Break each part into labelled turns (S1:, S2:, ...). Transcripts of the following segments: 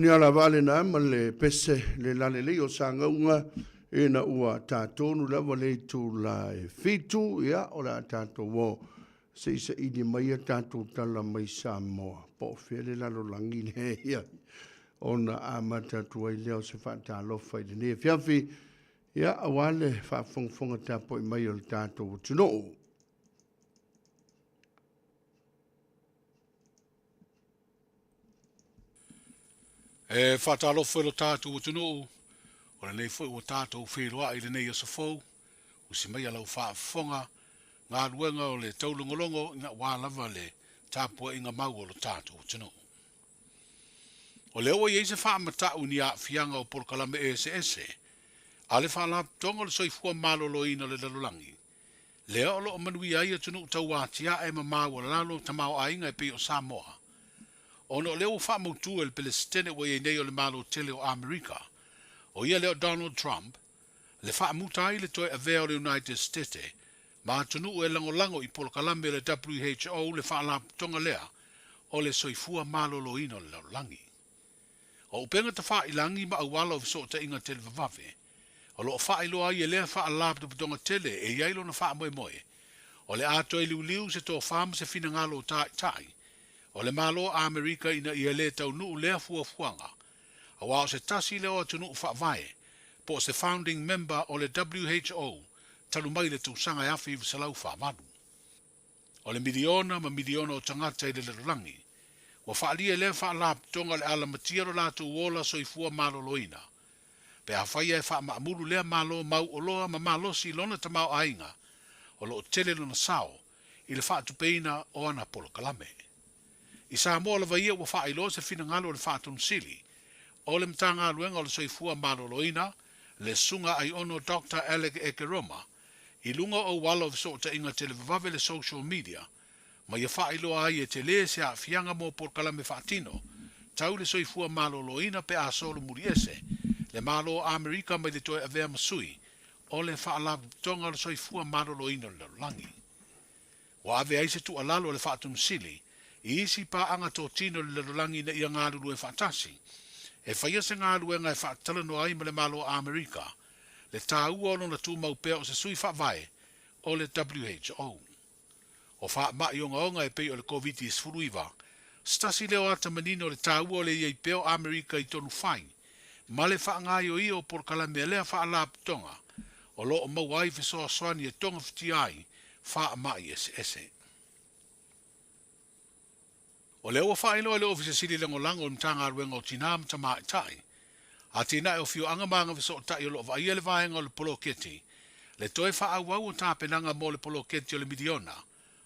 S1: O ni alavaa lenā ma le pese le lalelei o sagauga ina ua tatonu lava le itulā e 7, ia o le a tatou o se i saili mai a tatou tala mai Samoa po o fea le lalolagi lea ia ona amata atu ai lea o se faatalofa i lenei afiafi, ia aua le faafogafoga tapuai mai o le tatou atunuu.
S2: E faatalofa i lo tatou atunuu, o lenei foi ua tatou feiloai i lenei aso fou, usi mai lau faafofoga, galuega o le taulogologo ina ua lava le tapuaiga mau o lo tatou atunuu. O lea ua i ai se faamatau i ni aafiaga o polokalame eseese a le Faalapotopotoga o le Soifua Maloloina o le Lalolagi, lea o loo manuia ai atunuu tauatiae ma maualalo tamaoaiga e pei o Samoa, ona o lea ua faamautu e le Peresetene ua i ai nei o le Malo tele o Amerika, o ia lea o Donald Trump, le faamuta ai le toe avea o le United States ma atunuu e lagolago i polokalame o le WHO, le faalapotopotoga lea o le Soifua Maloloina o le Lalolagi. O upega tafailagi ma auala o fesootaiga televavave o loo faailoa ai e lea faalapotopotoga tele e i ai lona faamoemoe o le a toe liuliu se tofā ma se finagalo o taitai o le Malo Amerika ina ia lē taunuu lea fuafuaga, auā o se tasi lea o atunuu faavae po o se founding member o le WHO talu mai le tausaga e 1948. O le miliona ma miliona o tagata i le lalolagi ua faalia e lea faalapotopotoga le alamatia lo latou ola soifua maloloina pe afai e faamaamulu lea malo mauoloa ma malosi lona tamaoaiga o loo tele lona sao i le faatupeina o ana polokalame. I Samoa lava ia ua faailoa se finagalo o le Faatonusili o le Matagaluega o le Soifua Maloloina, le Susuga Aiono Dr Alec Ekeroma, i luga o auala o fesootaiga televavave, le social media, ma ia faailoa ai e telē se aafiaga mo polokalame faatino tau le soifua maloloina pe a solomuli ese le Malo o Amerika mai le toe avea ma sui o le Faalapotopotoga o le Soifua Maloloina o le Lalolagi. Ua ave ai se tuualalo a le Faatonusili i isi paaga totino i le lalolagi ina ia galulue faatasi e faia se galuega e faatalanoa ai ma le Malo o Amerika le taua o lona tumau pea o se sui faavae o le WHO. O faamai ogaoga e pei o le Koviti-19, se tasi lea o ata manino o le taua o le i ai pea o Amerika i tonu fai ma le faagaoioia o polokalame a lea faalapotopotoga o loo maua ai fesoasoani e togafitia ai faamai eseese. O lea ua faailoa e le Ofisa Sili Lagolago o le Matagaluega o Tinā ma Tamaitai, Atinae o Afioaga ma Agafesootai o loo vaaia le vaega o le poloketi, le toe faaauau o tapenaga mo le poloketi o le miliona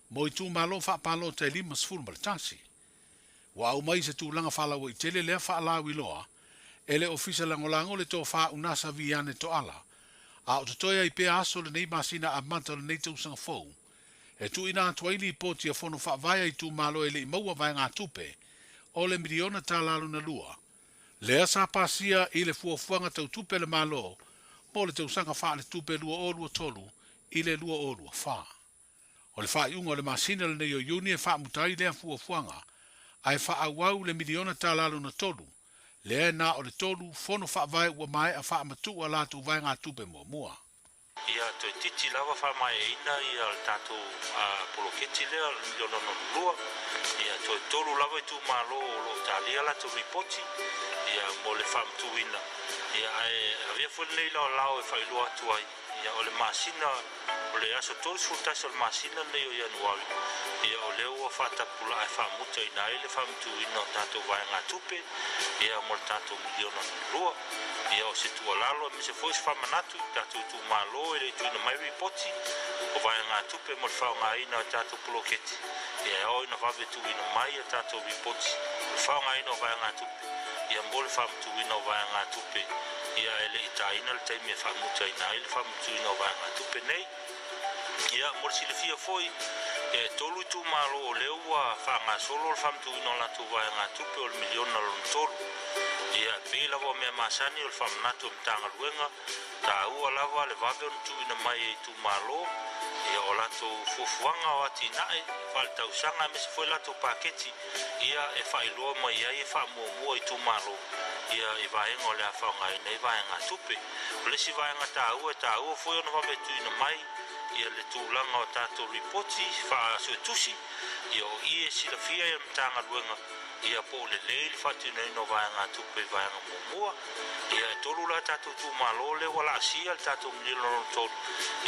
S2: mo itumalo faapalota e 51. Ua aumai se tulaga faalauaitele lea faalauiloa e le Ofisa Lagolago, le Tofa Unasa Viane Toala, a o totoe ai pea aso lenei masina amata o lenei tausaga fou e tuuina atu ai lipoti a fono faavae a itumalo e lei maua vaegatupe o le miliona tālā lona lua lea sa pasia i le fuafuaga tautupe a le Malo mo le tausaga faaletupe 2023 i le 2024. O le faaiuga o le masina lenei o Iuni e faamuta ai lea fuafuaga ae faaauau le miliona tālā lona tolu lea e na o le tolu fono faavae ua maea faamatuu a latou vaegatupe muamua.
S3: Ia toeitiiti lava faamaeaina ia le tatou poloketi lea o le miliona lona lua. Ia toe tolu lava itumalo o loo talia latou lipoti ia mo le faamatuuina. Ia ae avea foi lenei laolao e faailoa atu ai, ia o le masina o le aso 31 o le masina lenei o Ianuari, ia o lea ua faatapulaa e faamutaina ai le faamatuuina o tatou vaegatupe ia mo le tatou miliona lona lua. Ia o se tuualalo aemaise foi se faamanatu i tatou itumalo e le i tuuina mai ripoti o vaegatupe mo le faaaogaina o tatou poloketi, ia e ao ina vave tuuina mai a tatou ripoti o le faaaogaina o vaegatupe ia mo le faamatuuina o vaegatupe ia e le i taina le taimi e faamutaina ai le faamatuuina o vaegatupe nei. Ia mo le silafia foi, e tolu itumalo o lea ua faagasolo le faamatuuina o latou vaegatupe o le miliona lona tolu. Ia e pei lava o mea masani o le faamanatu o Matagaluega, taua lava le vave ona tuuina mai e itumalo ia o latou fuafuaga o atinae faaletausaga aemaise foi latou paketi ia e faailoa mai ai e faamuamua itumalo. ia i vaega o le a faaaogaina ai vaegatupe. O le isi vaega taua e taua foi ona vave tuuina mai ia le tulaga o tatou lipoti faasuetusi, ia o i e silafia ai e le Matagaluega ia po o lelei le faatinoina o vaegatupe i vaega muamua. Ia e tolu la tatou itumalo lea ua laasia le tatou miliona lona tolu,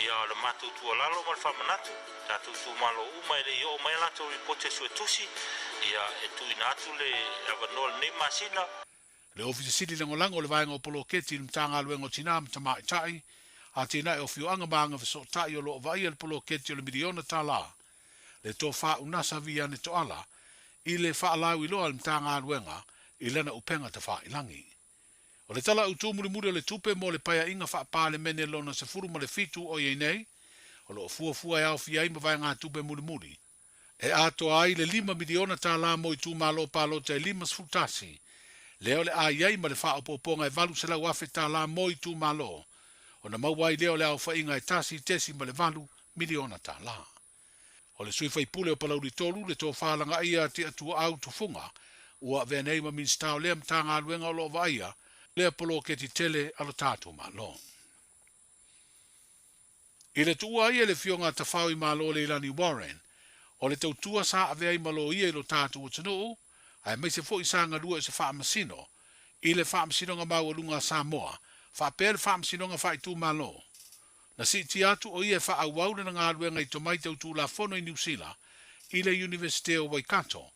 S3: ia o le matou tuualalo ma le faamanatu, tatou itumalo uma e le i oo mai a latou lipoti a suetusi, ia e tuuina atu le avanoa i lenei masina.
S2: Le Ofisa Sili Lagolago o le Vaega o Poloketi i le Matagaluega o Tinā ma Tamaitai, Atinae o Afioaga ma Agafesootai o lo o vaaia le poloketi o le miliona tālā, le Tofa Unasa Viane Toala, i le faalauiloa a le Matagaluega i lana upega tafailagi. O le Tala Autu Mulimuli o le Tupe mo le Paeaiga Faa-Palemene Lona 17 o i ai nei, o lo o fuafua e aofia ai ma vaegatupe mulimuli, e atoa ai le $5 miliona mo itumalo palota e 51, lea o le a i ai ma le faaopoopoga e $800,000 mo itumalo, ona maua ai lea o le aofaiga e $1.8 miliona. O le sui faipule o Palauli 3, le Tofa Lagaia Tiatuaau Tufuga, ua avea nei ma Minisita o lea Matagaluega o lo o vaaia lea poloketi tele a lo tatou Malo. I le tuua ai e le Afioga a Tafaoimalo Leilani Warren o le tautua sa avea ai ma loia i lo tatou atunuu, aemaise foi sa galue o se faamasino i le Faamasinoga Maualuga a Samoa faapea le Faamasinoga Faaitumalo, na siitia atu o ia e faaauau lana galuega i tomai tau Tulafono i Niu Sila i le Iunivesite o Waikato,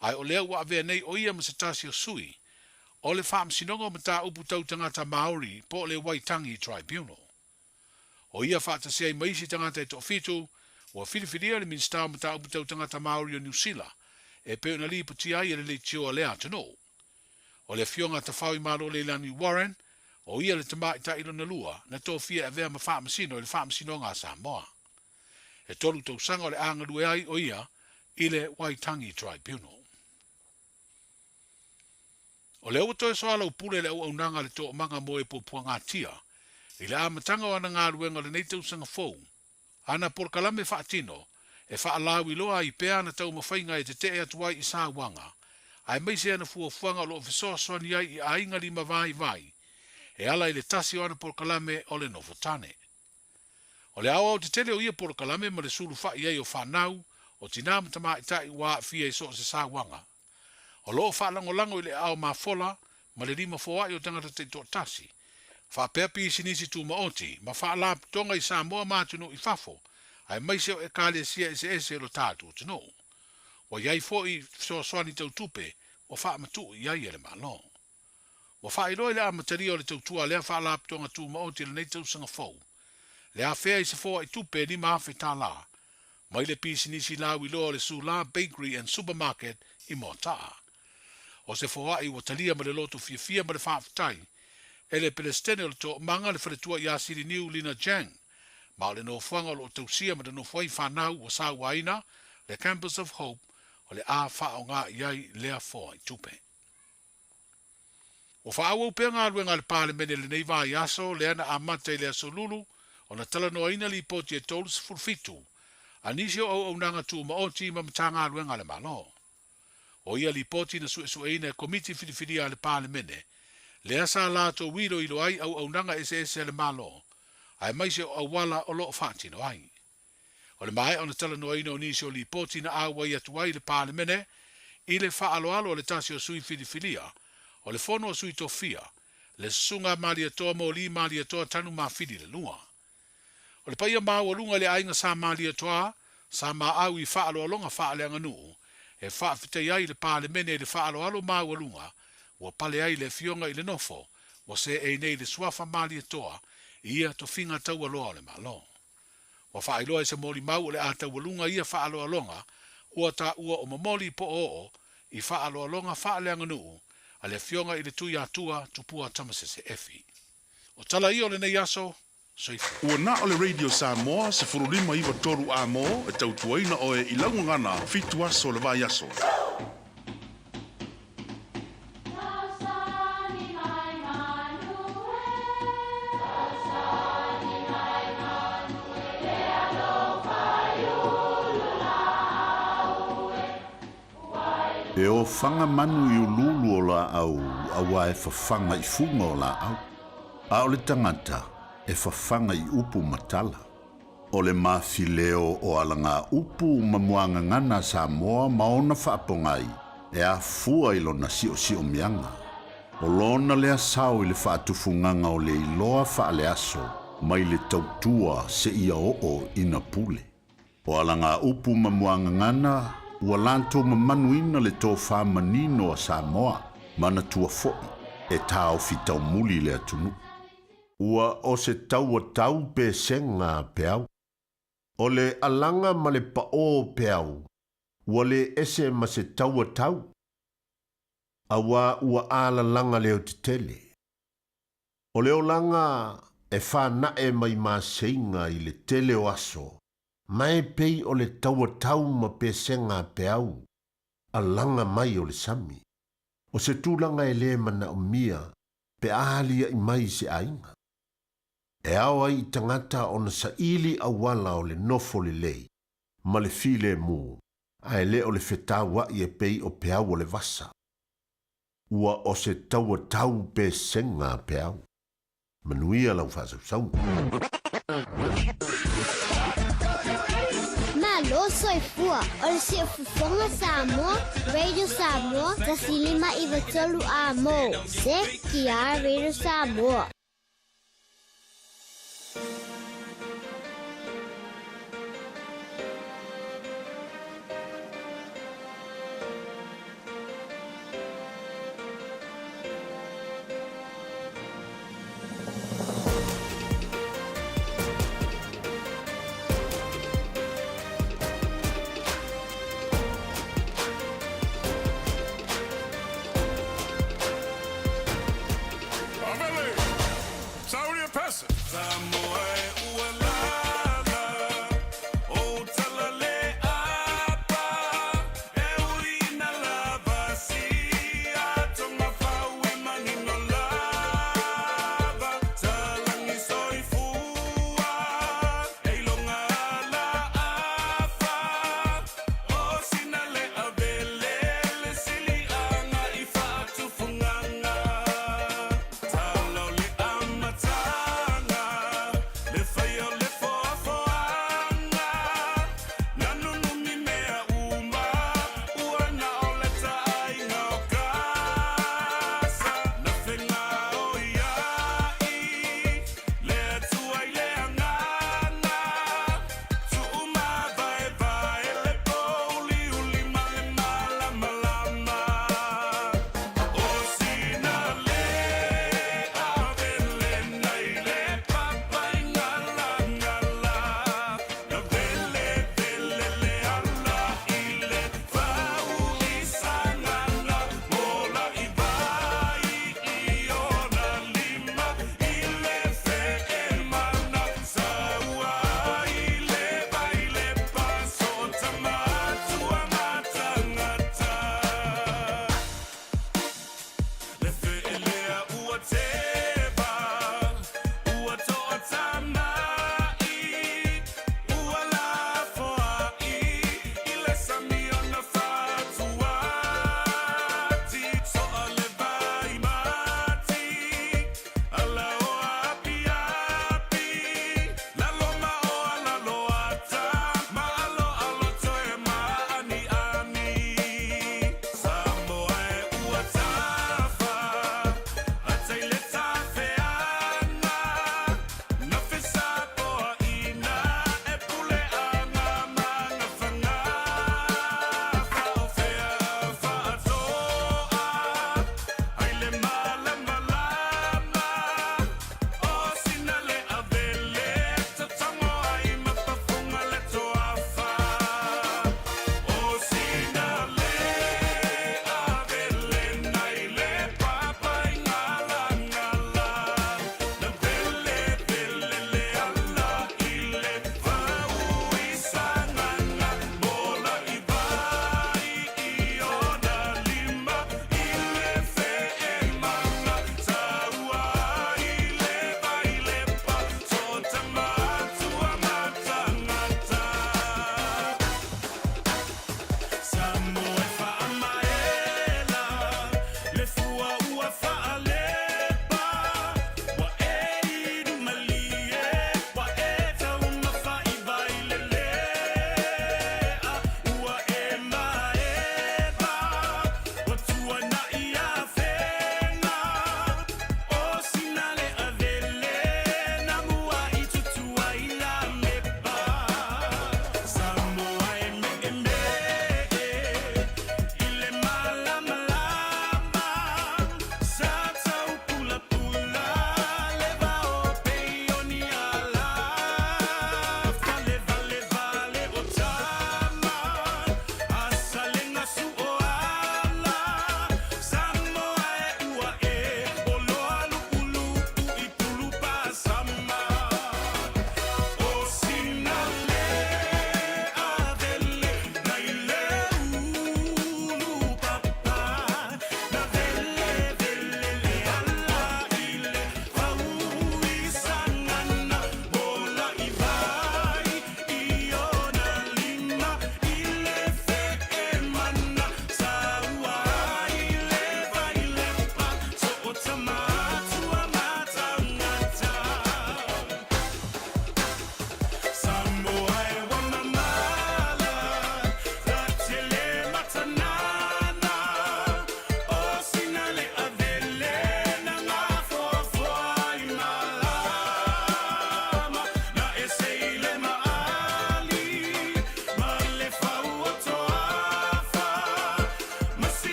S2: ae o lea ua avea nei o ia ma se tasi o sui o le Faamasinoga o Mataupu Tau Tagata Maori po o le Waitangi Tribunal. O ia faatasi ai ma isi tagata e toafitu, ua filifilia le Minisita o Mataupu Tau Tagata Maori o Niu Sila, e pei ona lipotia ai e le leitio a lea atunuu. O le Afioga a Tafaoimalo Leilani Warren, o ia le tamaitai lona lua na tofia e avea ma faamasino i le Faamasinoga a Samoa. E 3 tausaga o le a galue ai o ia i le Waitangi Tribunal. O lea ua toe soalaupule le auaunaga a le Toomaga mo e Puapuagatia i le amataga o ana galuega o lenei tausaga fou, ana polokalame faatino e faalauiloa ai pea ana taumafaiga e tetee atu ai i sauaga, aemaise ana fuafuaga o lo o fesoasoani ai i aiga lima vaivai e ala i le tasi o ana polokalame o le nofo tane. O le aoao tetele o ia polokalame ma le sulufai ai o fanau, o tinā ma tamaitai ua aafia i so o se sauaga, o lo o faalagolago i le aao mafola ma le lima foai o tagata taitoatasi, faapea pisinisi tumaoti ma faalapotopotoga i Samoa ma atunuu i fafo, aemaise o ekalesia eseese o lo tatou atunuu. Ua i ai foi fesoasoani tau tupe ua faamatuu i ai e le Malo. Ua faailoa i le amatalia o le tautua a lea faalapotopotoga tumaoti i lenei tausaga fou, le afea i se foai tupe e $5,000 mai le pisinisi lauiloa o le Sula Bakery and Supermarket i Moataa. O se foai ua talia ma le loto fiafia ma le faafetai e le Peresetene o le Toomaga, le faletua ia Siliniu Lina Jang, ma o le nofoaga o lo o tausia ma nonofo ai fanau ua sauaina, le Campus of Hope, o le a faaaoga i ai lea foai tupe. Ua faaauau pea galuega a le Palemene lenei vaiaso, lea na amata i le aso Lulu ona talanoaina lipoti e 37 a nisi o auaunaga tumaoti ma Matagaluega a le Malo. O ia lipoti na suesueina e Komiti filifilia a le Palemene, lea sa latou iloilo ai auaunaga eseese a le Malo, aemaise o auala o lo o faatino ai. O le maea ona talanoaina o nisi o lipoti na auai atu ai le Palemene i le faaaloalo o le tasi o sui filifilia o le Fono a Sui Tofia, le Susuga Malietoa Moli Malietoa Tanumafili le Lua. O le paia maualuga i le aiga Sa Malietoa, sa maau i faaaloaloga faaleaganuu, e faafetai ai le Palemene i le faaaloalo maualuga ua pale ai le afioga i le nofo ua seei nei le suafa Malietoa i ia tofiga taualoa o le Malo. Ua faailoa i se molimau o le a taualuga ia faaaloaloga ua taua o momoli po o oo i faaaloaloga faaleaganuu a le afioga i le Tuiatua Tupua Tamasese Efi. O tala ia o lenei aso, soifua.
S4: Ua na o le Radio Samoa 1593 amo e tautuaina oe i laugagana 7 aso o le vaiaso.
S5: E ofaga manu i uluulu o laau auā e fafaga i fuga o laau, a o le tagata e fafaga i upu ma tala. O le mafileo o alagaupu ma muagagana a Samoa ma ona faapogai e afua i lona siosiomiaga. O lona lea sao i le faatufugaga o le iloa faaleaso mai le tautua seia oo ina pule. O alagaupu ma muagagana ua latou mamanuina le tofa manino a Samoa, manatua foi e taofi taumuli le atunuu. Ua o se taua tau pesega a peau. O le alaga ma le paʻō peau, ua lē ese ma se taua tau, auā ua alalaga leotetele. O le olaga e fanaʻe mai maseiga i le tele o aso, ma e pei o le taua tau ma pesega a peau, alaga mai o le sami. O se tulaga e lē manaomia pe a aliaʻi mai se aiga. E ao ai i tagata ona saili auala o le nofo lelei ma le filemu, ae le o le fetauaʻi e pei o peau o le vasa. Ua o se taua tau pesega a peau. Manuia lau faasausauga.
S6: Malo soifua, o le Siufofoga Samoa, Radio Samoa, 1593 A mo, CKR Radio Samoa.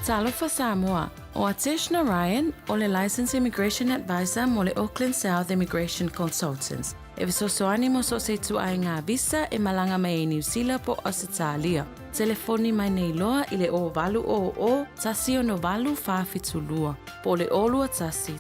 S7: Talofa Samoa, ʻO Atesh Narayan, ʻo le Licensed Immigration Advisor mo le Auckland South Immigration Consultants, e fesoasoani mo so o se ituaiga visa e malaga mai ai Niu Sila po o Ausetalia. Telefoni mai nei loa i le 0800 168 472 po o le 021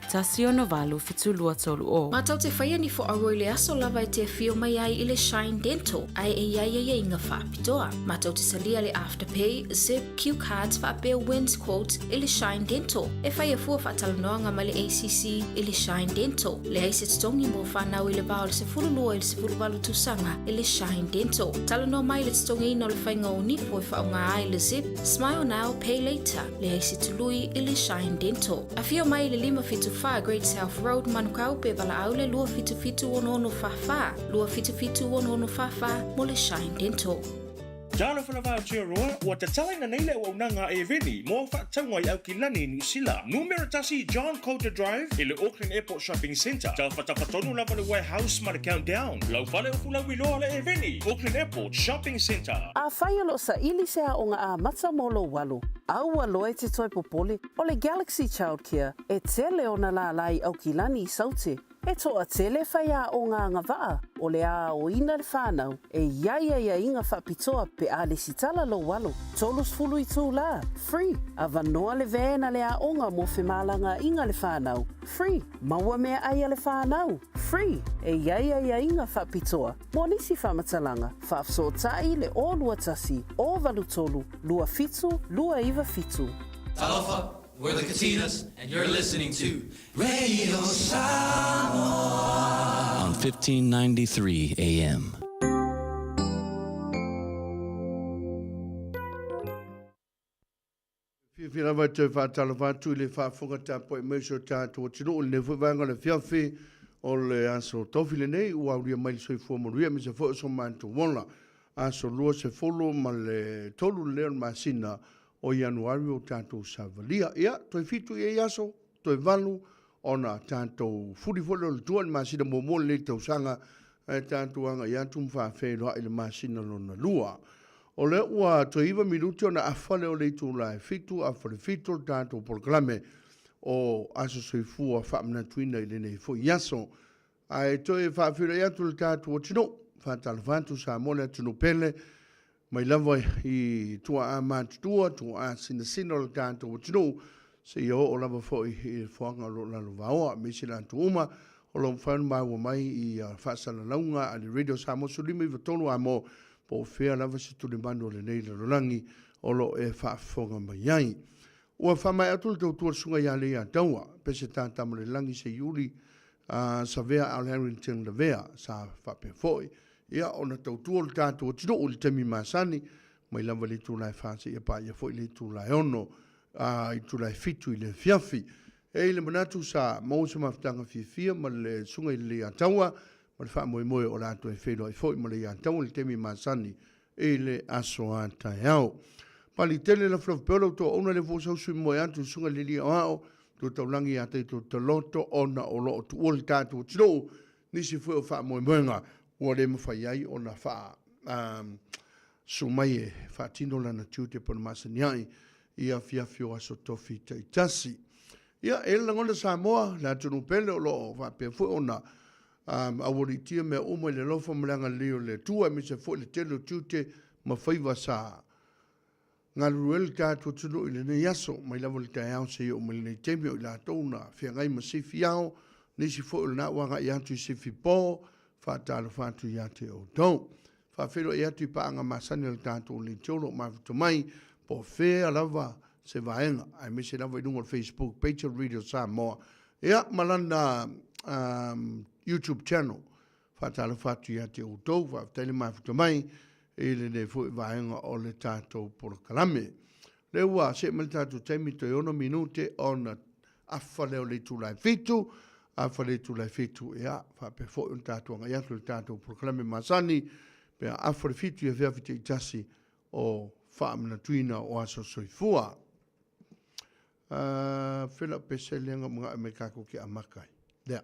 S7: 168 7230.
S8: Matou te whaia ni fo-aua i le aso lava e te afio mai ai i le Shine Dental ae e iai aiaiga faapitoa. Matou te talia le Afterpay, Zip, Cue Cards faapea Wins Quote i le Shine Dental. E whaia fua faatalanoaga ma le ACC i le Shine Dental. Leai se totogi mo whanau i le va o le 12 i le 18 tausaga i le Shine Dental. Talanoa mai i le totogiina o le faiga o nipo e faaaoga ai le Zip, Smile Now, Pay Later. Leai se tului i le Shine Dental. Afio mai i le 574 Great South Road, Manukau, pe valaau le 277 6644, 277 6644 mo le Shine Dental.
S9: Talofa lava Aotearoa, ua tatalaina nei le auaunaga a Eveni mo au faatauga i Aukilani, Niu Sila. Numera tasi John Coulter Drive i le Auckland Airport Shopping Centre. Tafatafa tonu lava le warehouse ma le Countdown. Lau fale o Fulauiloa le Eveni, Auckland Airport Shopping Centre.
S10: Afai o lo o saili se aoga amata mo lou alo, aua loa e te toe popole, o le Galaxy Childcare e tele ona lālā i Aukilani i Saute. E toatele faiaoga agavaa o le aoina le whanau e i ai aiaiga faapitoa pe a lesitala lou alo, 30 itulā, free, avanoa le van a le aoga mo femalagaaiga le whanau, free, maua meaai a le whanau, free, e i ai aiaiga faapitoa mo nisi faamatalaga, faafesootai le 021 083 27 297.
S11: Talofa, we're the Katinas, and you're listening to Radio Samoa on 1593 AM.
S1: Fiafia lava e toe faatalofa atu i le faafofoga tapuai mai o si o tatou atunuu i lenei foi vaega o le afiafi o le aso tofi lenei ua aulia mai le soifua manuia aemaise foi o so matou ola. Aso 23 lenei o le masina o Ianuari o tatou savalia. Ia, toe fitu i ai aso, toe valu ona tatou fuli foi lea o le tua i le masina muamua o lenei tausaga ae tatou agai atu ma faafeiloai i le masina lona lua. O lea ua toe iva minute ona afa lea o le itula e fitu, afa le fitu o le tatou polokalame o Aso Soifua Faamanatuina i lenei foi aso. Ae toe faafeiloai atu le tatou atunuu, faatalofa atu Samoa le atunuu pele, mai lava i tuaa matutua, tuaa sinasina o le tatou atunuu, seia oo lava foi i le foaga o lo o lalovaoa, aemaise latou uma o lo o mafai ona maua mai i faasalalauga a le Radio Samoa 1593 amo, po o fea lava se tulimanu o lenei lalolagi o lo o e faafofoga mai ai. Ua faamaea atu le tautua a le Susuga ia Leiataua, Pese Tatamalelagi Seiuli Savea Al Harrington Lavea, sa faapea foi ia ona tautua lo tatou atunuu i le taimi masani, mai lava i le itula e 4 seia paia foi le itula e 6, a itula e 7 i le afiafi. E i ai le manatu sa maua se mafutaga fiafia ma le Susuga i le Leiataua ma le faamoemoe o le a toe feiloai foi ma Leiataua i le taimi masani i le aso a taeao. Pali tele lafulafu pea o lau toauna le foi sau sui moe atu i susuga i le alii aoao tua taulagi ia te tou taloto ona o lo o tuua le tatou atunuu nisi foi o faamoemoega ua le mafai ai ona faa susu mai e faatino lana tiute po o le masani ai i afiafi o aso tofi taitasi. Ia, e i ai le lagona Samoa, le atunuu pele o lo o faapea foi ona aualiitia mea uma i le alofa ma le agalelei o le Atua, aemaise foi le tele o tiute ma faiva sa galulue ai le tatou atunuu i lenei aso, mai lava i le taeao seia oo mai i lenei taimi o i latou na feagai ma sifi ao, nisi foi o lena ua agai atu i sifi po, faatalofa atu ia te outou. Faafeiloai atu i paaga masani a le tatou leitio o lo o mafuta mai po o fea lava se vaega, aemaise lava i luga o le Facebook page o le Radio Samoa, ia ma lana um, YouTube channel. Faatalofa atu ia te outou, faafetai le mafuta mai i lenei foi vaega o le tatou polokalame. Lea ua see mai le tatou taimi toe 6 minute ona afa lea o le itula e fitu, afa le itula e fitu, ia, faapea foi ona tatou agai atu i le tatou polokalame masani, pe a afa le fitu i afiafi taitasi o faamanatuina o aso soifua. Uh, fela pese lea nga mga me kako ki amakai. Lea.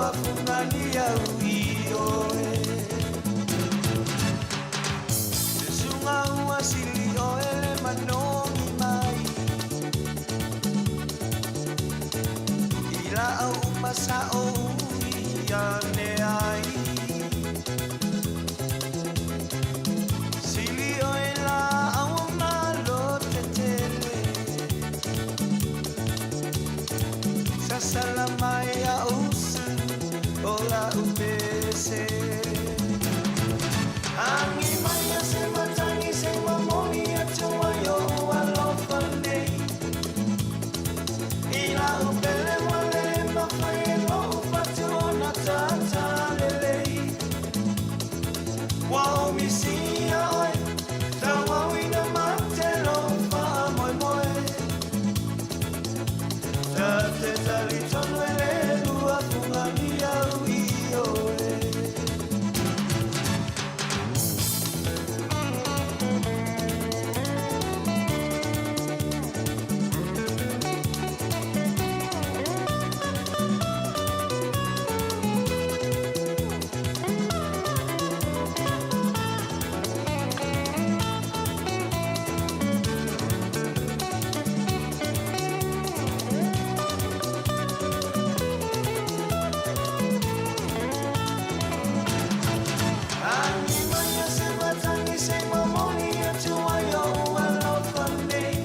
S12: lua fuga ni au i oe. Se suga ua sili oe le manogi mai I la au uma sa o ui ane ai. Sili oe la au malo tetele Sasala mai a usu o la upese. Agi mai a se matagi se mamoli atu ai o alofa nei I la upele wale mawhai e lou fatu o na tata lelei. Ua o misia oe, tauauina mate lou faamoemoe. Ta te talitonu e le lua fuga ni au i oe. Agi mai a se matagi se mamoli atu ai o alofa nei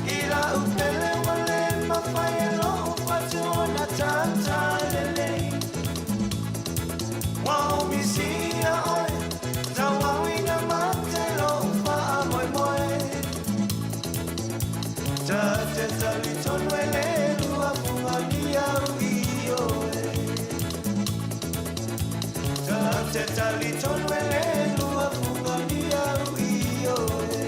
S12: I la upele wale mawhai e lou fatu o na tata lelei. Ua o misia oe, tauauina mate lou faamoemoe. Ta te talitonu e le lua fuga ni au i oe. Ta te talitonu e le lua fuga ni au i oe.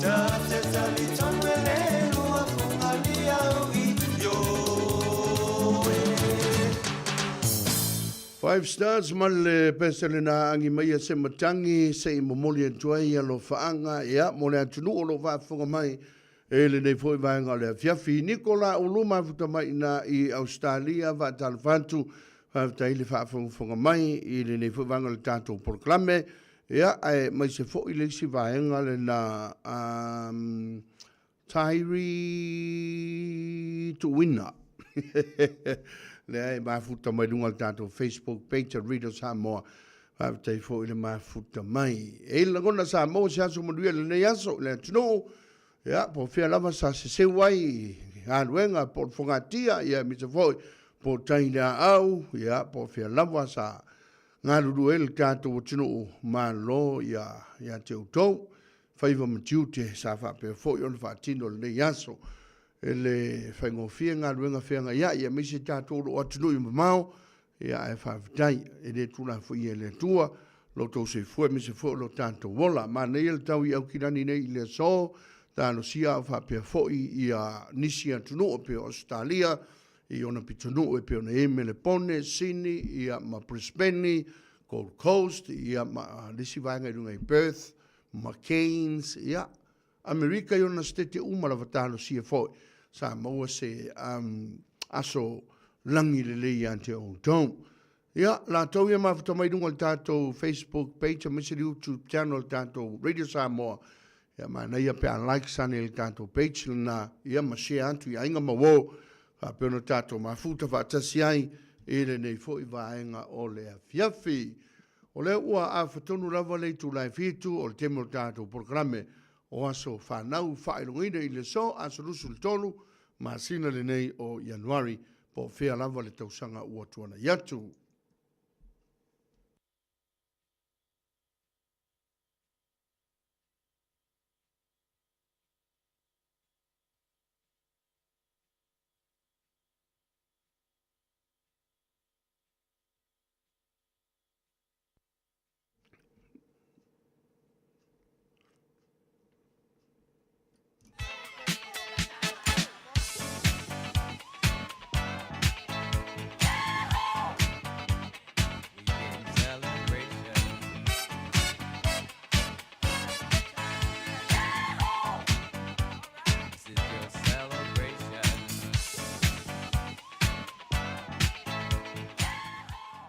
S12: Ta te talitonu e le lua fuga ni au i oe.
S1: Five Stars ma le pese lena agi mai a se matagi se i momoli atu ai alofaaga ia mo le atunuu o loo faafofoga mai e lenei foi vaega o le afiafi. Nikola Ulu mafuta mai ina i Australia, faatalofa atu, faafetai le faafogafoga mai i lenei foi vaega o le tatou polokalame. Ia ae mai se foi le isi vaega lena Tairi Tuuina lea e mafuta mai luga o le tatou Facebook page a Radio Samoa. Faafetai foi le mafuta mai. E i le lagona sa maua se aso manuia i lenei aso i le atunuu. Ia, po o fea lava sa seseu ai i galuega po o le fogatia, ia aemaise foi po o tai i le aau, ia, po o fea lava sa galulue ai le tatou atunuu, malo ia, ia te outou. Faiva ma tiute sa faapea foi ona faatino lenei aso. E le faigofie galuega feagaia'i aemaise tatou o lo o atunuu i mamao, ia ae faafetai e le tuulafoia e le Atua lo outou soifua aemaise foi o lo tatou ola. Manaia le tau i Aukilani nei i le aso, talosia a o faapea foi ia nisi atunuu e pei o Ausetalia i ona pitonuu e pei ona i ai Melepone, Sini, ia ma Brisbane, Gold Coast, ia ma le isi vaega i luga i Perth, ma Cairns, ia, Amerika i ona setete uma lava talosia foi sa maua se um, aso lagi lelei ia te outou. Ia, latou ia mafuta mai luga o le tatou Facebook page aemaise le YouTube channel o le tatou Radio Samoa. Ia, manaia pe a like sane i le tatou page lena, ia ma share atu i aiga ma uo, faapea ona tatou mafuta faatasi ai i lenei foi vaega o le afiafi. O lea ua afatonu lava le itula e 7 o le taimi o le tatou polokalame o aso fanau faailogaina i le aso aso 23 masina lenei o Ianuari po o fea lava le tausaga ua tuanai atu.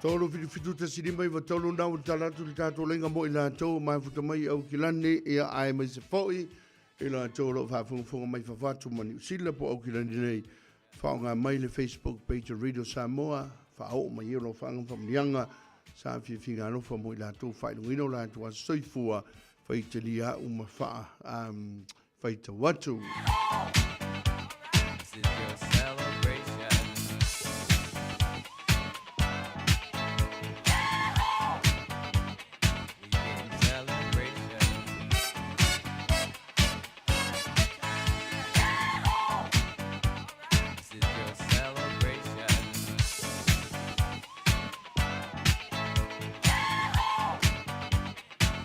S1: 3 7 7 1 5 3 na ua tala atu le tatou laina mo i latou mafuta mai i Aukilani ia aemaise foi i latou o lo o faafogafoga mai fafo atu ma Niu Sila po o Aukilani nei. Faaaoga mai le Facebook page a Radio Samoa, faaoo mai ai o alofaga ma faamanuiaga sa fiafiga alofa mo i latou faailogaina o latou aso soifua faitalia au ma faa um, faitau atu.
S11: This is your celebration. We getting celebration. This is your celebration.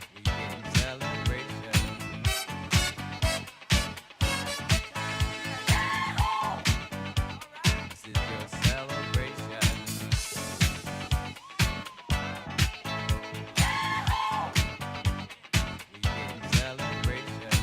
S11: We getting celebration. This is your celebration. We getting celebration. This is your celebration. We getting celebration.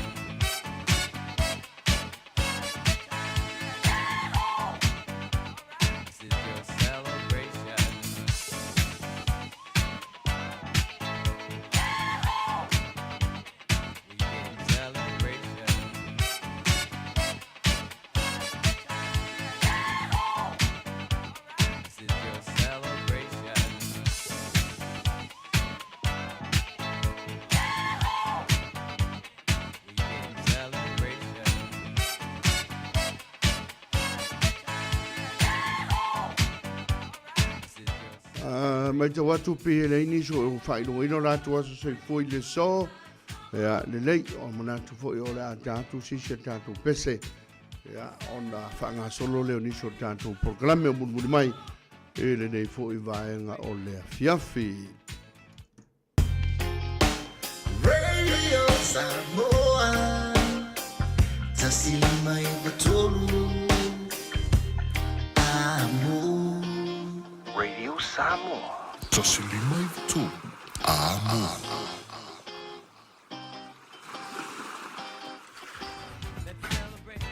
S11: This is your celebration. We getting celebration. This is your
S1: Uh, matau atu pe e leai nisi o faailogaina o latou aso soifua i le so ia lelei o manatu foi o le a tatou se isi a tatou pese ia ona faagasolo lea o nisi o tatou polokalame o mulimuli mai i lenei foi vaega o le afiafi.
S12: Radio Samoa 1 5 9 3 Amo.
S13: Radio Samoa.
S4: 1 5 9 3 Amo.
S11: Let's celebrate.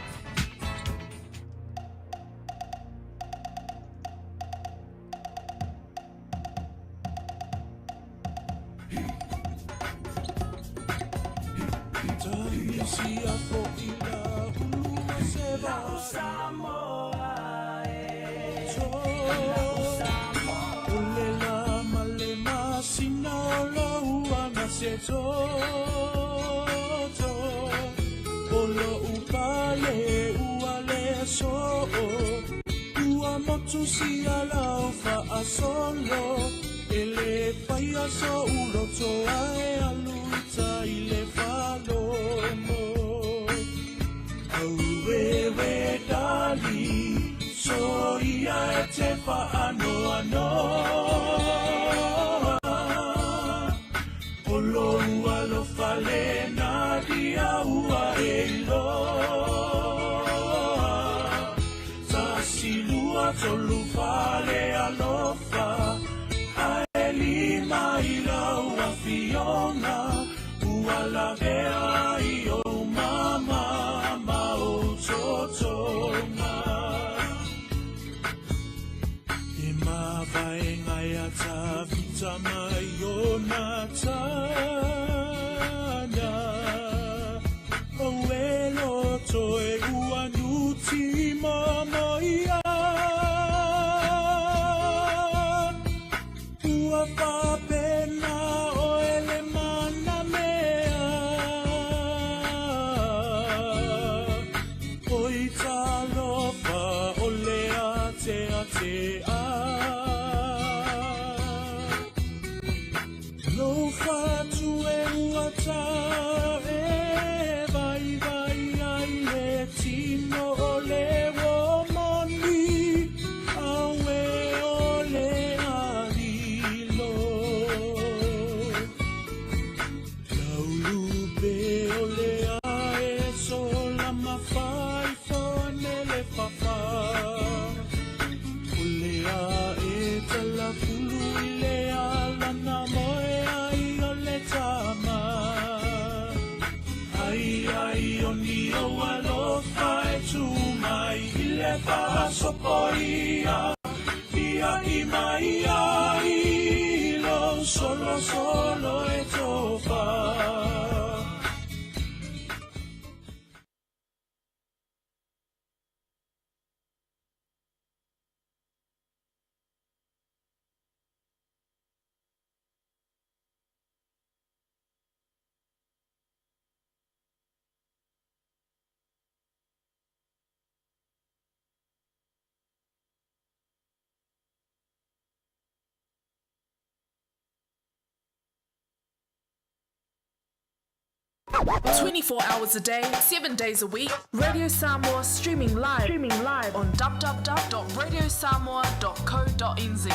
S14: 24 hours a day, 7 days a week. Radio Samoa streaming live, streaming live on www.radiosamoa.co.nz.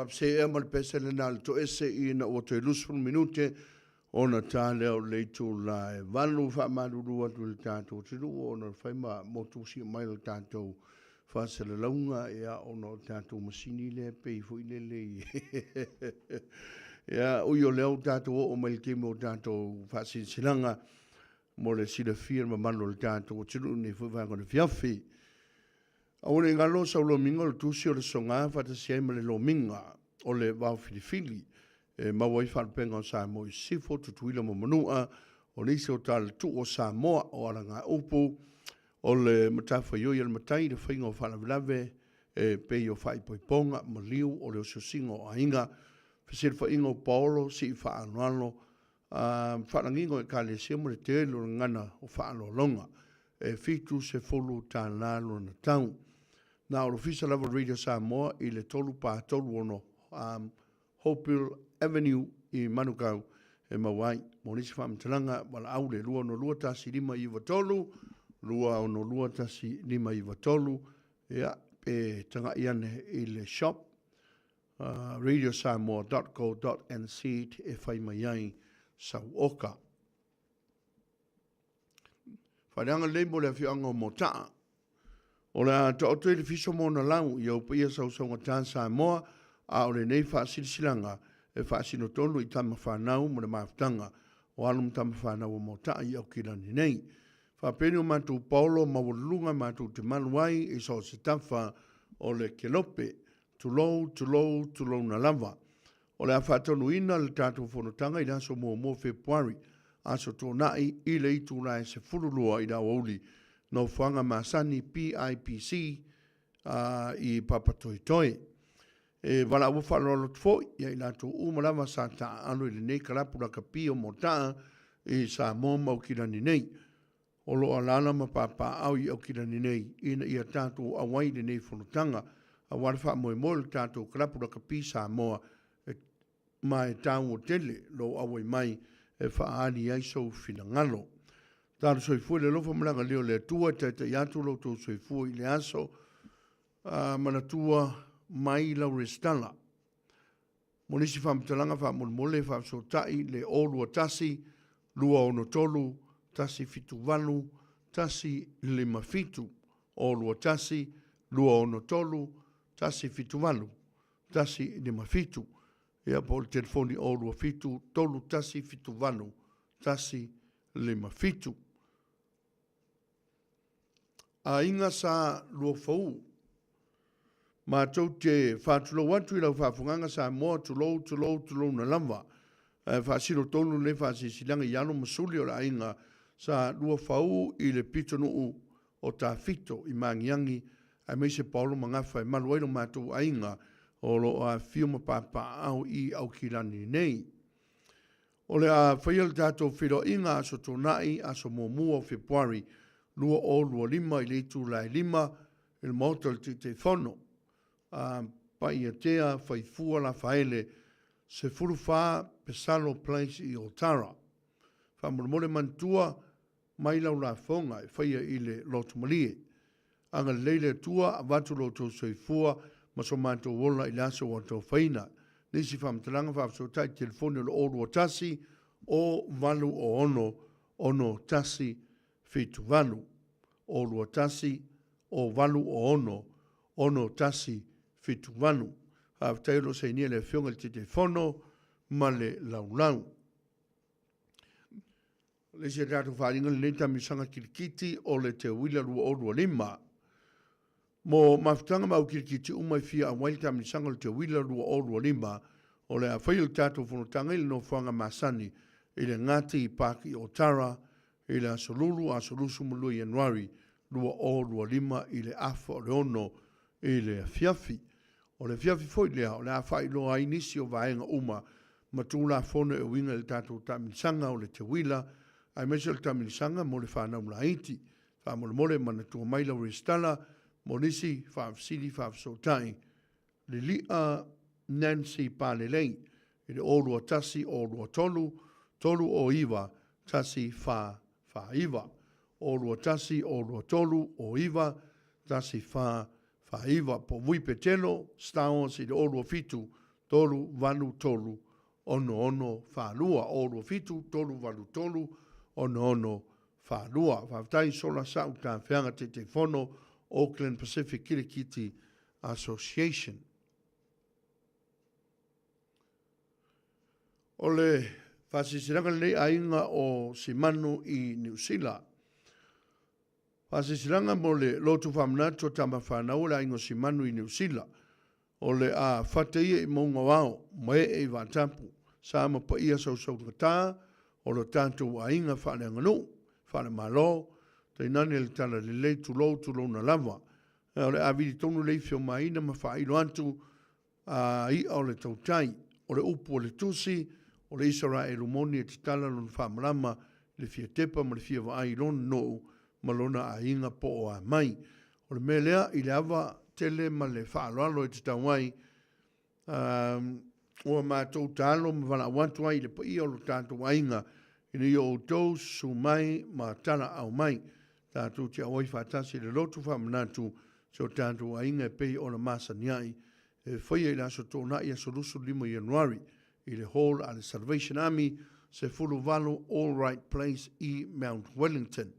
S1: Papse ea ma le pese lena a le toese ina ua toe 20 minute ona ta lea o le itula e 8. Faamalulu atu i le tatou atunuu ona o le fai ma motusia mai le tatou faasalalauga, ia ona o le tatou masini lea pei foi lele i ia ui o lea ua tatou oo mai i le taimi o tatou faasilasilaga mo le silafia e le mamalu o le tatou atunuu i lenei foi vaega o le afiafi. Aua ne i galo sau lomiga o le tusi o le soga faatasi ai ma le lomiga. o le Vaofilifili e maua ai faalupega o Samoa i Sisifo, Tutuila ma Manua, o nisi o talatuu o Samoa o alagaupu, o le matafaioi a le matai i le faiga o faalavelave e pei o faaipoipoga, maliu, o le osiosiga o aiga, fesilafaiga o paolo, sii faaaloalo, faalagiga o Ekalesia ma le tele o gagana o faaaloaloga. E $70 lona tau. Na o le Ofisa lava o le Radio Samoa i le 3436 Hopeville Avenue i Manukau e maua ai. Mo nisi faamatalaga, valaau le 262 1593, 262 1593, ia, pe tagai ane i le shop radiosamoa.co.nz e fai mai ai sau oka. Faaleaga lelei mo le afioaga o Motaa. O le a taoto i le fiso ma ona lau i ou paia sausaugata Samoa, a o lenei faasilasilaga e faasino tonu i tama fanau ma le mafutaga o alo ma tama fanau o Motaa i Aukilani nei. Faapeni o matou paolo maualuluga matou te malu ai i so o se tafa o le kelope. Tulou, tulou, tulouna lava. O le a faatonuina le tatou fonotaga i le aso 1 o Fepuari, Aso Toonai, i le itula e 12 i le aoauli, nofoaga masani PIPC i Papatoetoe. E valaau faaaloalo atu foi ia i latou uma lava sa taaalo i lenei kalapu lakapi o Motaa i Samoa ma Aukilani nei. O lo o alaala ma papaaao i Aukilani nei ina ia tatou auai i lenei fonotaga aua le faamoemoe o le tatou kalapu lakapi Samoa e ma e taua tele lou auai mai e faaali ai sou finagalo. Talo soifua i le alofa ma le agalelei o le Atua e taitai atu lo outou soifua i le aso. A manatua mai lau resitala. Mo nisi faamatalaga faamolemole faafesootai le 021 263 178 157 021 263 178 157 ia po o le telefoni 027 3178 157. Aiga Sa Luafaū. Matou te faatulou atu i lau faafogaga Samoa, tulou, tulou, tulouna lava. Ae faasino tonu lenei faasilasilaga i alo ma suli o le aiga Sa Luafaū i le pitonuu o Tafito i Magiagi aemaise Paolo ma Gafa e malu ai lo matou aiga o lo o afifio ma papaaao i Aukilani nei. O le a faia le tatou feiloaiga Aso Toonai, aso 1 o Fepuari 2025 i le itula e 5 i le Maota o le Taitaifono, a Paiatea Faifua Lafaele, 14 Pesalo Place i Otara. Faamolemole manatua mai lau lafoga e faia i le lotomalie. Agalelei le Atua, avatu lo outou soifua ma so matou ola i le aso ua atofaina. Nisi faamatalaga faafesootai i telefoni o le 021 086 6178. 021 086 6178. Faafetai o lo o sainia e le Afioga i le Taitaifono ma le Laulau. O le isi a tatou faaaliga lenei taamilosaga kilikiti o le Teuila 2025. Mo mafutaga ma au kilikiti uma e fia auai le taamilosaga o le Teuila 2025, o le a faia le tatou fonotaga i le nofoaga masani i le Ngati Park i Otara i le aso Lulu, aso 22 Ianuari 2025 i le afa o le 6 i le afiafi. O le afiafi foi lea o le a faailoa ai nisi o vaega uma ma Tulafono e uiga i le tatou taamilisaga o le teuila aemaise o le taamilisaga mo le fanau laiti. Faamolemole manatua mai lau resitala mo nisi faafesili faafesootai. Lili'a Nancy Palelei i le 021 023 309 1449. 021 023 09 1449. Po o Vui Petelo Stowers i le 027 383 6642. 027 383 6642. Faafetai Sola Sa'u Tafeaga Taitaifono Auckland Pacific Kilikiti Association. O le faasilasilaga lenei aiga o Simanu i Niu Sila. Faasilasilaga mo le lotu faamanatu o tama fanau o le aiga o Simanu i Niu Sila. O le a fata ia i mauga o ao, ma ee i vaatapu, sa ma paia sausaugata o lo tatou aiga faaleaganuu, faalemalo, tainane le talalelei tulou tulouna lava. O le a vili tonu le ifi o Maina ma faailo atu a i'a o le tautai, o le upu o le Tusi, o le Isaraelu moni e tatala lona faamalama i le fia tepa ma le fia vaai i lona nuu ma lona aiga po o a mai. O le mea lea, i le ava tele ma le faaaloalo e tatau ai, ua matou taalo ma valaau atu ai i le paia o lo tatou aiga ina ia outou susu mai ma talaau mai. Tatou te auai faatasi i le lotu faamanatu si o tatou aiga e pei ona masani ai e faia i le Aso Toonai aso 25 Ianuari i le Hall a le Salvation Army, 18 Allwright Place i Mount Wellington.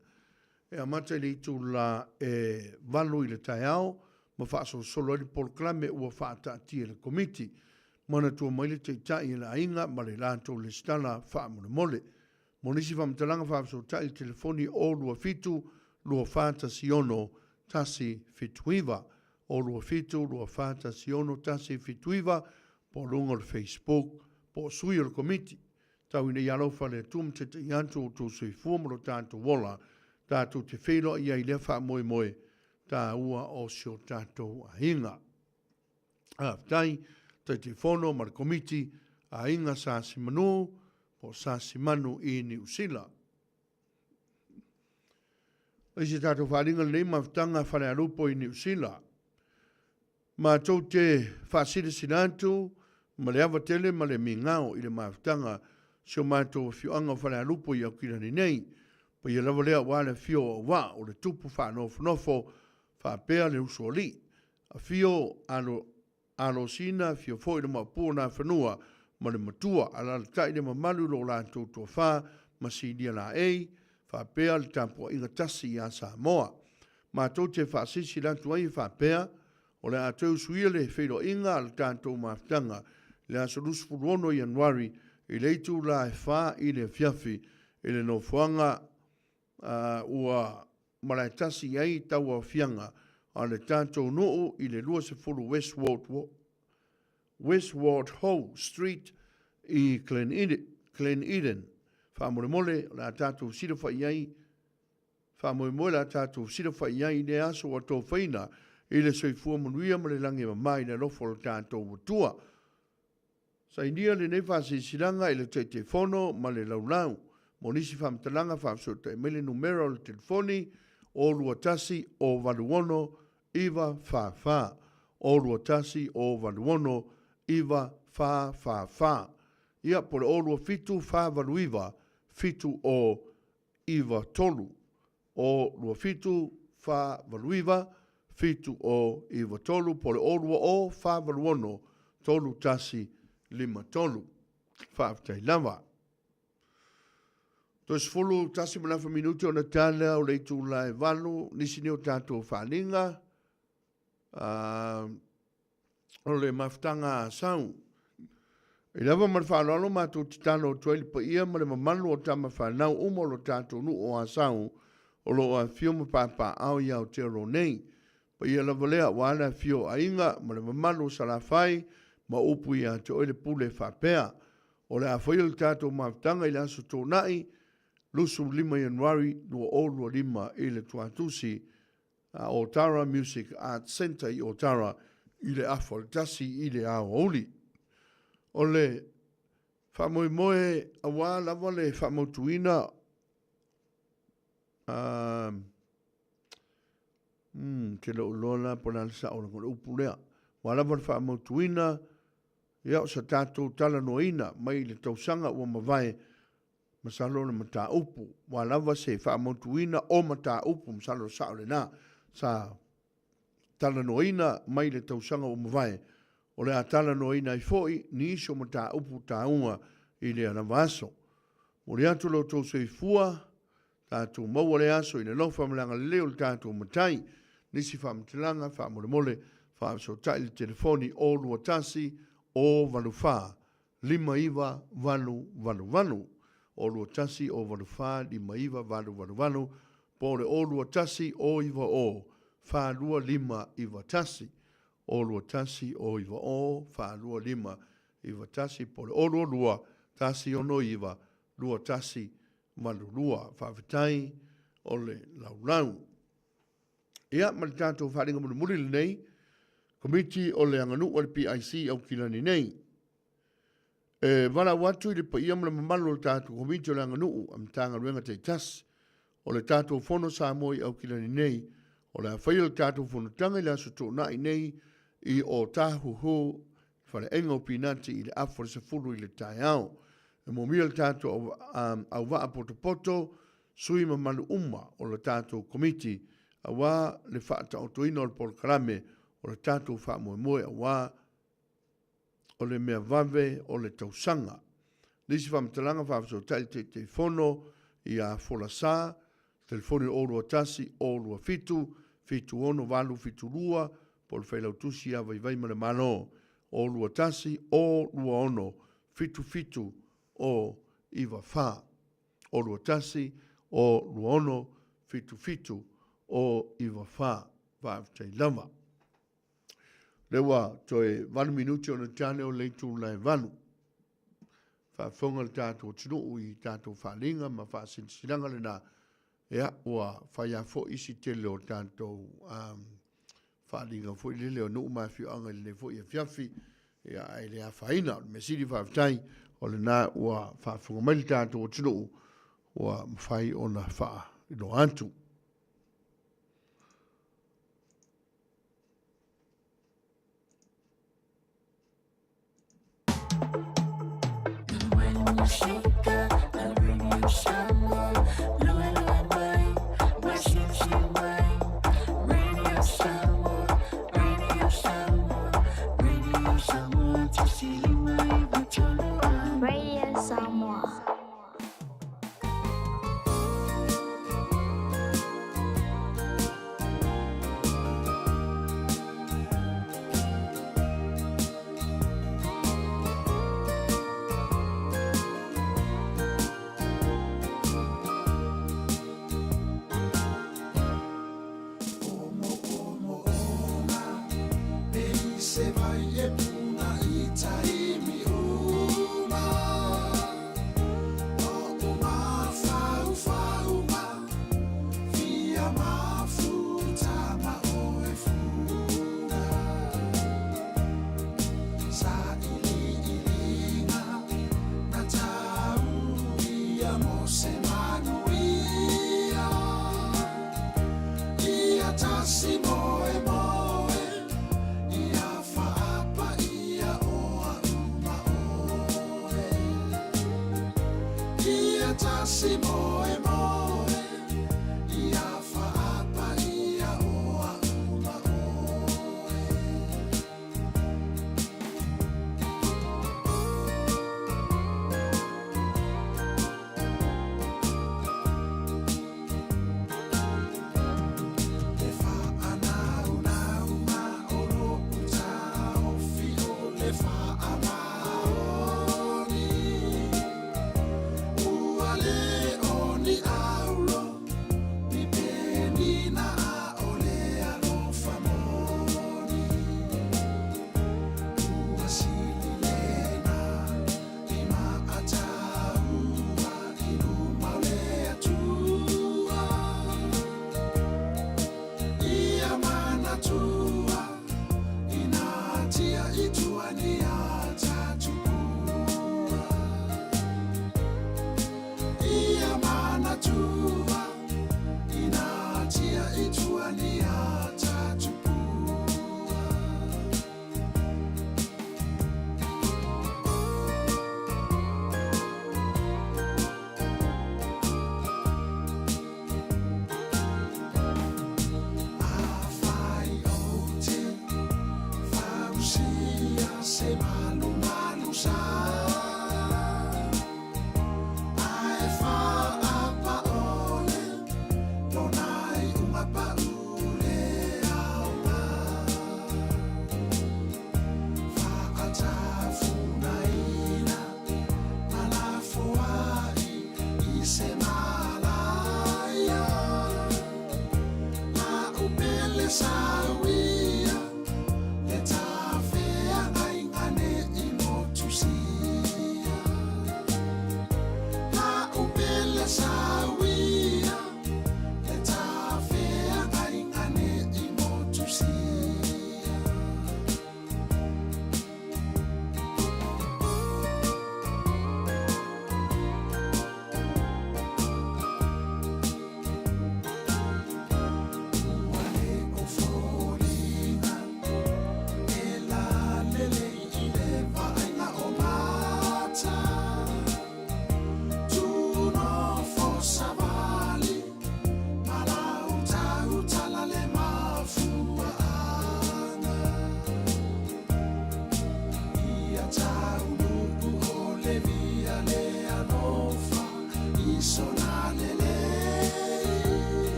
S1: E amata i le itula e 8 i le taeao ma faasolosolo ai le polokalame ua faataatia e le Komiti. Manatua mai le Taitai e le aiga ma le latou lesitala faamolemole. Mo nisi faamatalaga faafesootai i le telefoni 027 2416 179, 027 2416 179 po o luga o le Facebook po o sui o le Komiti. Tau ina ia alofa le Atua ma taitaia atu o outou soifua ma lo tatou ola, tatou te feiloai ai i lea faamoemoe taua o si o tatou aiga. Faafetai Taitaifono ma le Komiti Aiga Sa Simanu po o Sa Simanu i Niu Sila. O isi tatou faaaliga lenei mafutaga Falealupo i Niu Sila. Matou te faasilasila atu ma le ava tele ma le migao i le mafutaga si o matou afioaga o Falealupo i Aukilani nei. Paia lava lea aua le afio o Auvaa o le tupu faanofonofo faapea le usoalii. Afio alo Alosina, afio foi le Maopu o Nafanua ma le Matua, alalatai le mamalu i lo latou toafa ma Sinia Laei, faapea le tapuaiga tasi ia Samoa. Matou te faasilasila atu ai e faapea, o le a toe usuia le feiloaiga a le tatou mafutaga i le aso 26 Ianuari i le itula e 4 i le afiafi i le nofoaga ua malaetasi i ai tauaofiaga a le tatou nuu i le 20 Westward, Westward Ho Street i Glen Eden. Faamolemole, o le a tatou silafai ai Faamoemoe o le a tatou silafai i ai i lea aso ua tofaina i le soifua manuia ma le lagi e mama i le alofa o lo tatou Atua. Sainia lenei faasilasilaga i le Taitaifono ma le Laulau. Mo nisi faamatalaga, faafesootai mai le numera o le telefoni, 021 086 944, 021 086 944. Ia, po o le 027 489 70 9 3, 0 2 7 4 8 9 7 0 9 3 po o le 0 2 0 4 8 6 3 1 5 3. Faafetai lava. Toe 11 ma le afa minute ona tala o le itula e 8, nisi nei o tatou faaaliga. O le mafutaga a Sau. I lava ma le faaaloalo matou te tatalo atu ai i le paia ma le mamalu o tama fanau uma o lo tatou nuu o Asau o lo o afifio ma papaaao i Aotearoa nei. Paia lava lea aua le afifio o aiga ma le mamalu o Salafai ma upu ia te oe le pule faapea, O le a faia le tatou mafutaga i le aso Toonai 25 Ianuari 2025 i le Tuatusi a Otara Music Arts Centre i Otara i le afa o le 1 i le aoauli. O le faamoemoe aua lava le faamautuina a Hmm, te le o iloa la po o le a le sao o le upu lea. Aua lava le faamautuina ia o sa tatou talanoaina mai le tausaga ua mavae Masalo o le mataupu, ua lava se faamautuina o mataupu, masalo o le sao lena, sa talanoaina mai le tausaga ua mavae, o le a talanoaina ai foi nisi o mataupu taua i lea lava aso. Momoli atu lo outou soifua, tatou maua lea aso i le alofa ma le agalelei o le tatou Matai. Nisi faamatalaga, faamolemole, faafesootai i le telefoni 021 084 59888, 021 084 59888, po o le 021 090 42591. 0 21 0 90 4 2 5 9 1 po o le 0 22 1 6 9 2 1 8 2. Faafetai o le laulau. Ia, ma le tatou faaaliga mulimuli lenei, Komiti o le Aganuu a le PIC Aukilani nei. E valaau atu i le paia ma le mamalu o le tatou Komiti o le Aganuu a Matagaluega taitasi o le tatou Fono Samoa i Aukilani nei, o le a faia le tatou fonotaga i le Aso Toonai nei i Otahuhu, Faleaiga o Pinati i le afa o le 10 i le taeao. E moomia le tatou auvaa potopoto, sui mamalu uma o le tatou Komiti aua le faataotoina o le polokalame o le tatou faamoemoe aua o le mea vave o le tausaga. Le isi faamatalaga faafesootai le Taitaifono ia Folasa, telefoni 021 027 76 872 po o le Failautusi ia Vaivaimalemalo 021 026 77 094. 021 026 77 094. Faafetai lava. Lea ua toe 8 minute ona tale o le itula e 8. Faafofoga le tatou atunuu i tatou faaaliga ma faasilasilaga lena. Ia, ua fai lava foi isi tele o tatou um, faaaliga foi lele o nuu ma afioaga i lenei foi afiafi. Ia, ae le afaina. O le mea sili faafetai, o lena ua faafofoga mai le tatou atunuu, ua mafai ona faailoa atu.
S6: Radio Samoa.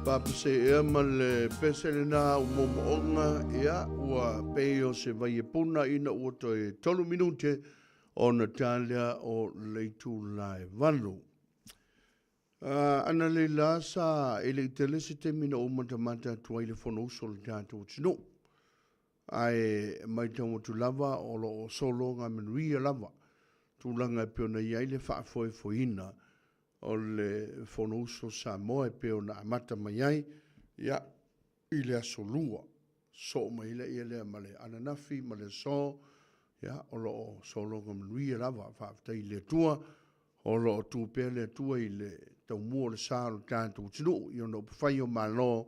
S1: Paapese ea ma le pese lena o moomooga, ia, ua pei o se vai e puna ina ua toe tolu minute ona ta lea o le itula e valu. Analeila sa e le i tele se taimi na ou matamata atu ai i le Fonousu o le tatou atunuu. Ae matau atu lava o lo o sologa manuia lava tulaga e pei ona i ai le faafoefoeina o le Fonousu a Samoa e pei ona amata mai ai ia, i le Aso Lua. Soo mai ai lea ma le ananafi ma le aso, ia, o lo o sologa manuia lava. Faafetai i le Atua, o lo o tu pea le Atua i le taumua o le sa o le tatou atunuu i ona upufai o Malo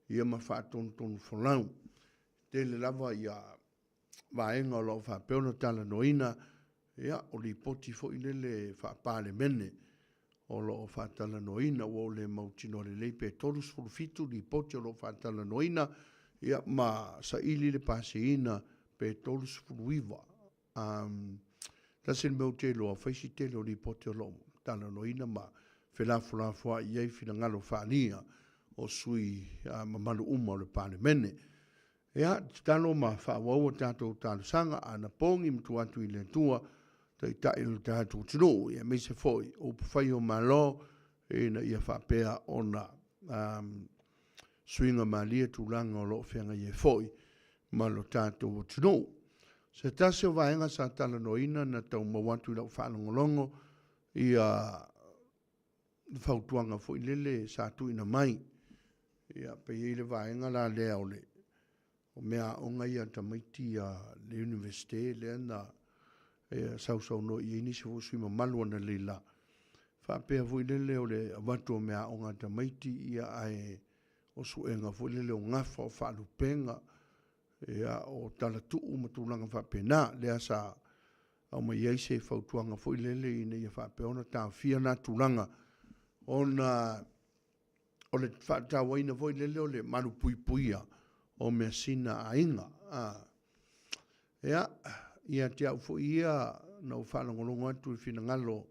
S1: ia ma faatonutonu folau. Tele lava ia vaega o lo o faapea ona talanoaina, ia, o lipoti foi lele faa-Palemene o lo o faatalanoaina, ua ou le mautinoa lelei pe 37 lipoti o lo o faatalanoaina, ia, ma saili le pasiina pe 39. Um, tasi le mea ou te iloa, fai si tele o lipoti o lo o talanoaina ma felafolafoai i ai finagalo faaalia o sui mamalu uma o le Palemene. Ia, tatalo ma faaauau a tatou talosaga anapogi ma tuu atu i le Atua, Taitai o le tatou atunuu, ia aemaise foi o upufai o Malo, ina ia faapea ona um, suiga malie tulaga o lo o feagai ai foi ma lo tatou atunuu. Se tasi o vaega sa talanoaina na tau maua atu i lau faalogologo ia fautuaga foi lele sa tuuina mai. Ia, pe i ai le vaega la lea o le o meaaoga ia a tamaiti a le Iunivesite lea na sausaunoa i ai nisi foi o sui usufono mamalu analeila, faapea foi lele o le avatu o meaaoga a tamaiti, ia ae o suega foi lele o gafa, o faalupega, ia, o talatuu ma tulaga faapena, lea sa aumai ai se fautuaga foi lele ina ia faapea ona taofia na tulaga, ona o le faatauaina foi lele o le malupuipuia o measina a aiga. A. Ia, ia te au foi ia, na ou faalogologo atu i finagalo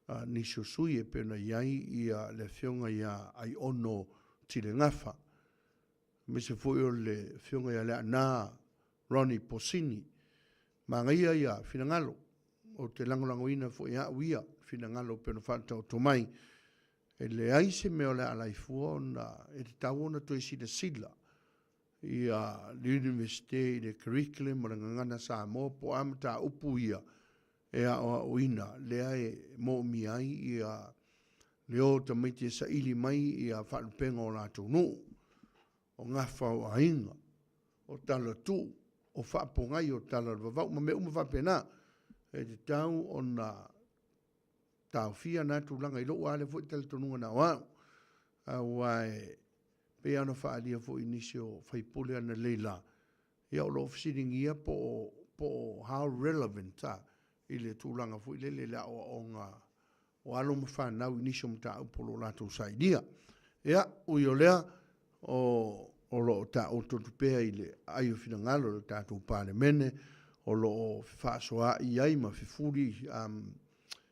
S1: a nisi o sui e pei ona i ai ia le Afioga ia Aiono Tile Gafa, aemaise foi o le Afioga ia Leaana Ronnie Posini. Manaia ia finagalo, ou te lagolagoina foi e au ia finagalo e pei ona faataoto mai. E leai se mea o le a alai fua ona e tatau ona toe silasila ia le Iunivesite i le curriculum o le Gagana Samoa po o a mataupu ia e aoaoina lea e moomia ai ia le o o tamaiti e saili mai ia faalupega o latou nuu, o gafa o aiga, o talatuu, o faapogai o tala o le vavau ma mea uma faapena. E tatau ona taofia na tulaga i lou lava lea foi talitonuga na o au, aua e pei lava ona faaalia foi i nisi o sui usufono analeila, ia o lo o fesiligia po o, po o how relevant a. i le tulaga foi lele i le aoaoga o alo ma fanau i nisi o mataupu o lo o latou sailia. Ia, ui o lea, o, o lo o taoto atu pea i le aai o finagalo o le tatou Palemene, o lo o fefaasoaai ai ma fefuli, um,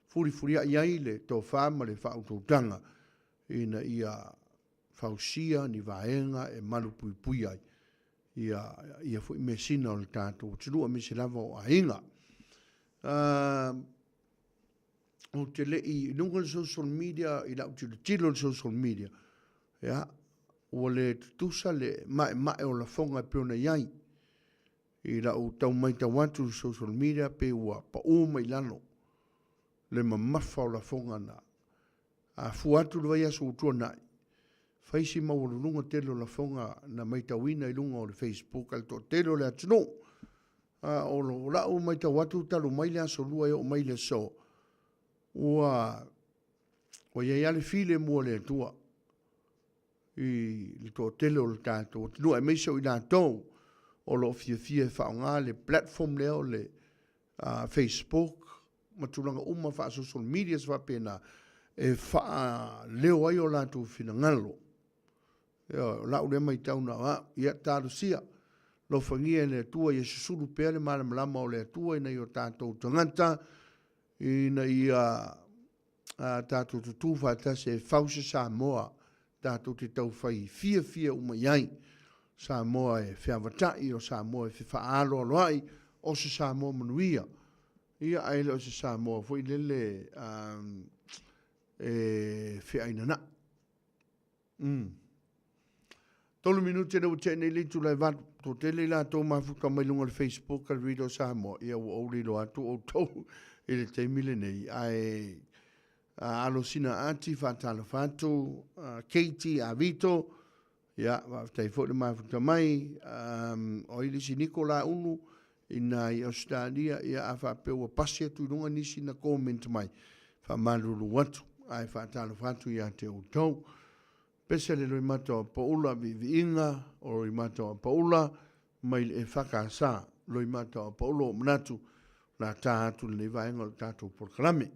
S1: fulifuliai ai le tofa ma le faautautaga ina ia fausia ni vaega e malupuipuia ai ia ia foi measina o le tatou atunuu aemaise lava o aiga. Ou te le i luga le social media i lau tilotilo i le social media, ia, ua le tutusa le maemae o lafoga e pei ona i ai. I lau tau matau atu i le social media pei ua pau mai i lalo le mamafa o lafoga na afua atu le vaiaso ua tuanai, fai si maualuluga tele o lafoga na matauina i luga o le Facebook a le toatele o le atunuu. A o lau matau atu talu mai le aso Lua e oo mai le aso, ua ua i ai lava le filemu o le Atua i le toatele o le tatou atunuu, aemaise o i latou o lo o fiafia e faaaoga le platform lea o le Facebook ma tulaga uma faa-social medias faapena e faaleo ai o latou finagalo. Ioe, o lau lea matau na o au. Ia talosia, alofagia e le Atua ia susulu pea le malamalama o le Atua i nai o tatou tagata, ina ia tatou tutū faatasi e fau se Samoa tatou te taufai fiafia uma i ai. Samoa e feavatai, o Samoa e fefaaloaloai, o se Samoa manuia. Ia, ae le o se Samoa foi lele e feainanai. Umm. 3 minute lea ua tea nei le itula e 8. Toatele i latou mafuta mai luga o le Facebook a le Radio Samoa, ia ua ou le iloa atu outou i le taimi lenei. Ae alo sina ati faatalofa atu Katie Avito, ia faafetai foi le mafuta mai. O ai le isi Niko Laulu ina i Ausetalia, ia a faapea ua pasi atu i luga nisi na comment mai, faamalulu atu ae faatalofa atu ia te outou. Pese le loimata o Apaula, viiviiga o loimata o Apaula mai le EFKS, loimata o Apaula ua ou manatu o le a ta atu lenei vaega o le tatou polokalame.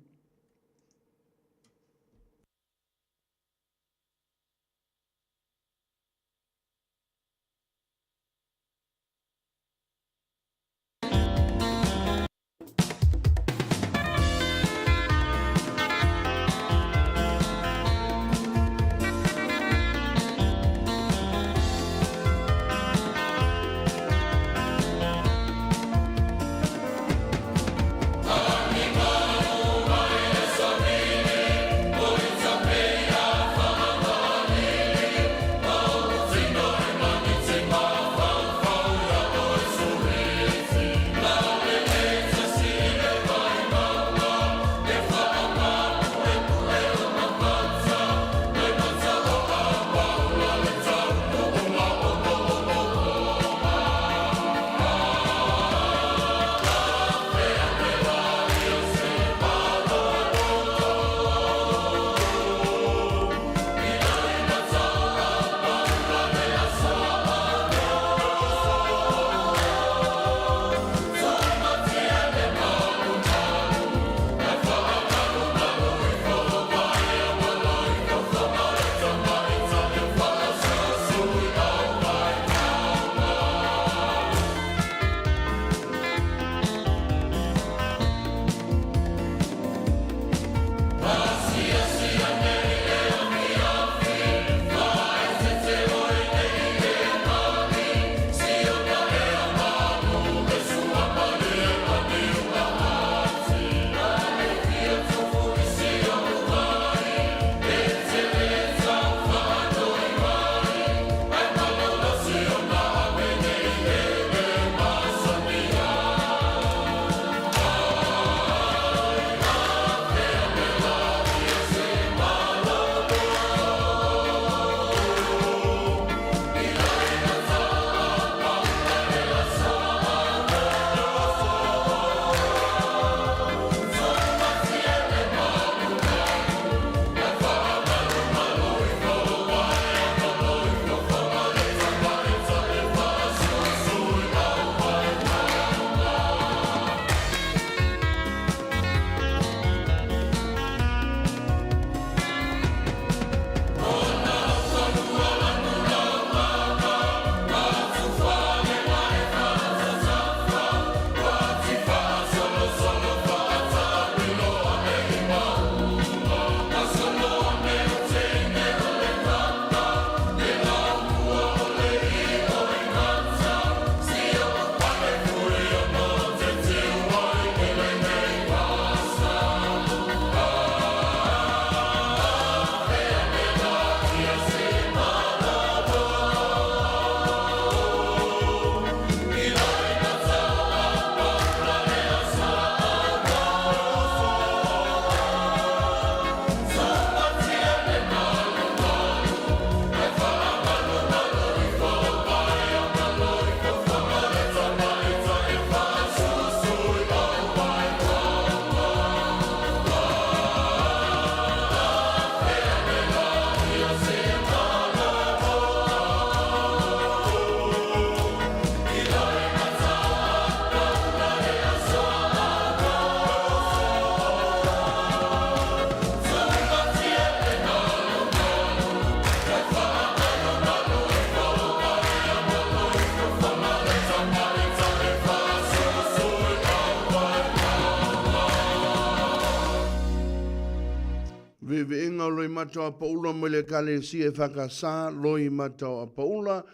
S1: o Loimata o Apaula mai le Ekalesia EFKS Loimata o Apaula,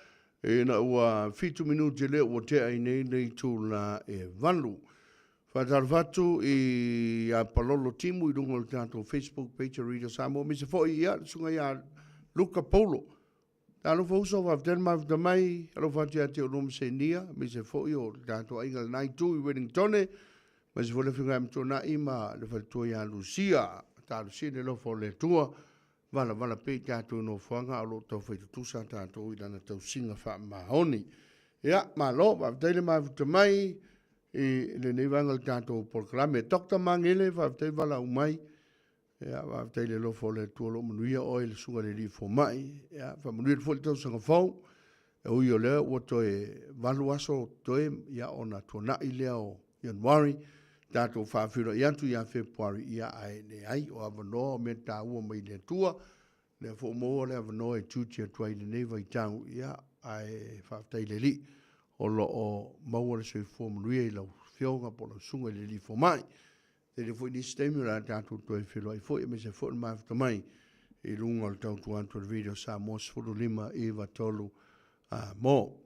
S1: ina ua fitu minute lea ua tea ai nei le itula e 8. Faatalofa atu i a Palolo Timu i luga o le tatou Facebook page a Radio Samoa, aemaise foi ia le susuga ia Luka Paulo. Talofa uso, faafetai le mafuta mai, alofa atu ia te oulua ma Senia, aemaise foi o le tatou aiga i lena itu i Wellingtone, aemaise foi le afioga ia Matuanai ma le faletua ia Lucia. Talosia i le alofa o le Atua, valavala pea i tatou i nofoaga a o lo o taufai tutusa tatou i lana tausiga faamaoni. Ia, malo, faafetai le mafuta mai i lenei vaega o le tatou polokalame. Doctor Magele, faafetai valaau mai. Ia, faafetai i le alofa o le Atua o lo o manuia oe i le Susuga i le Alii Fomai. Ia, faamanuia atu foi le tausaga fou. E ui o lea ua toe 8 aso toe, ia, ona tuanai lea o Ianuari, tatou faafeiloai atu ia Fepuari, ia, ae leai, o avanoa o mea taua mai le Atua. Lea foi ua maua le avanoa e tiuti atu ai i lenei vaitau, ia, ae faafetai i le Alii o lo o maua le soifua manuia i lau Afioga po o lau Susuga i le Alii Fomai. Tele foi nisi taimi o le a tatou toe feiloai foi, aemaise foi o le mafuta mai i luga o le tautua atu a le Radio Samoa 15 9 3 a mo.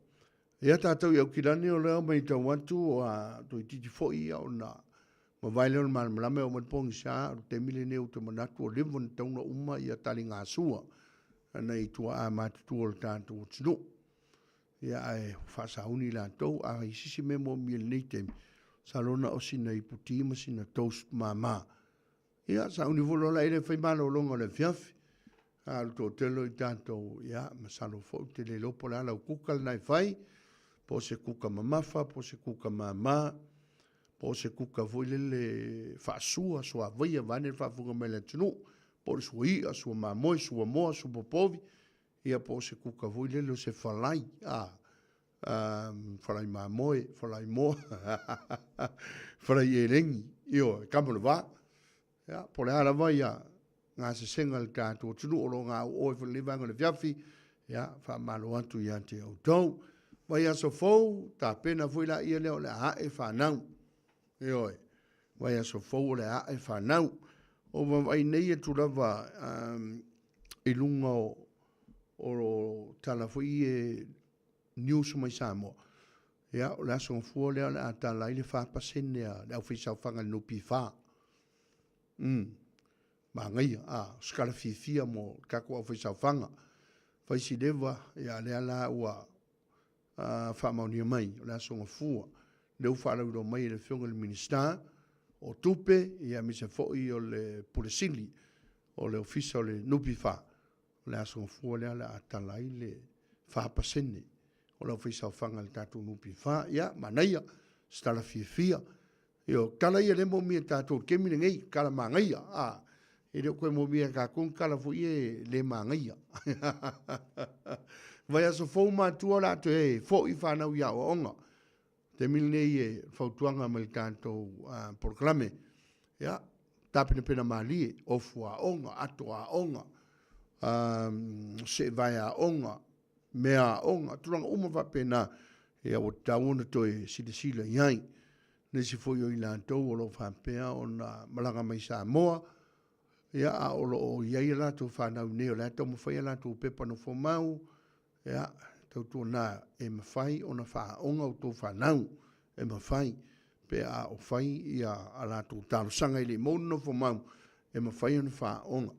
S1: Ia tatou i Aukilani o lea matau atu a toeitiiti foi ia ona mavae lea o le malamalama e oo mai le pogisa o le taimi lenei ou te manatu ua leva ona tatau ona uma ia taligasua a nai tuaa matutua o le tatou atunuu. Ia ae faasauni i latou. A i se isi mea moomia i lenei taimi, masalo na o sina iputi ma sina toast mama. Ia, sauni foi loa la i le fai malologa o le afiafi. A o le toatele o i tatou, ia, masalo foi ou te le iloa po o le a lau kuka lena e fai, po o se kuka mamafa, po o se kuka mama, po o se kuka foi lele faasua, suavaia, vaeane le faafofoga mai a le atunuu, po o le sua i'a, sua mamoe, sua moa, sua popovi, ia po o se kuka foi lele o se falai, a, falai mamoe, falai moa, falai elegi, ioe, kama o le va. Ia, po o le a lava ia gasesega a le tatou atunuu o lo o gaooi foi i lenei vaega o le afiafi, ia, faamalo atu ia te outou. Vaiaso fou, tapena foi laia lea o le a ae fanau. Ioe, vaiaso fou o le a ae fanau. O vaavaai nei atu lava um, i luga o, o tala foi e news mai Samoa. Ia, o le aso gafua lea o le a tala ai le 4% a le aufaisaofaga i le NPF. Mm. Manaia, a, o se tala fiafia mo le tatou aufaisaofaga. Fai si leva, ia lea la ua faamaonia mai, o le aso Gafua, lea ua faalauiloa mai e le Afioga i le Minisita o Tupe, ia aemaise foi o le Pule Sili o le Ofisa o le NPF, o le aso Gafua lea o le a tala ai le 4% o le aufaisaofaga a le tatou NPF. Ia, manaia, se tala fiafia. Ioe, tala ia lea e moomia e tatou i le taimi lenei, tala manaia, a, e le o toe moomia e tatou ni tala foi ia e le manaia. Vaiaso fou matua o le a toe foi fanau i aoaoga. Taimi lenei e fautuaga mai le tatou polokalame, ia, tapenapena malie, ofu aoga, ato aoga, seevae aoga, mea aoga, tulaga uma faapena, ia ua tatau ona toe silasila i ai. Nisi foi o i latou o lo o faapea ona malaga mai Samoa, ia, a o lo o i ai a latou fanau i inei o la e taumafai a latou pepa nofomau, ia, tautuana e mafai ona faaaoga outou fanau, e mafai pe a o fai ia a latou talosaga e le i maua ni nofomau, e mafai ona faaaoga.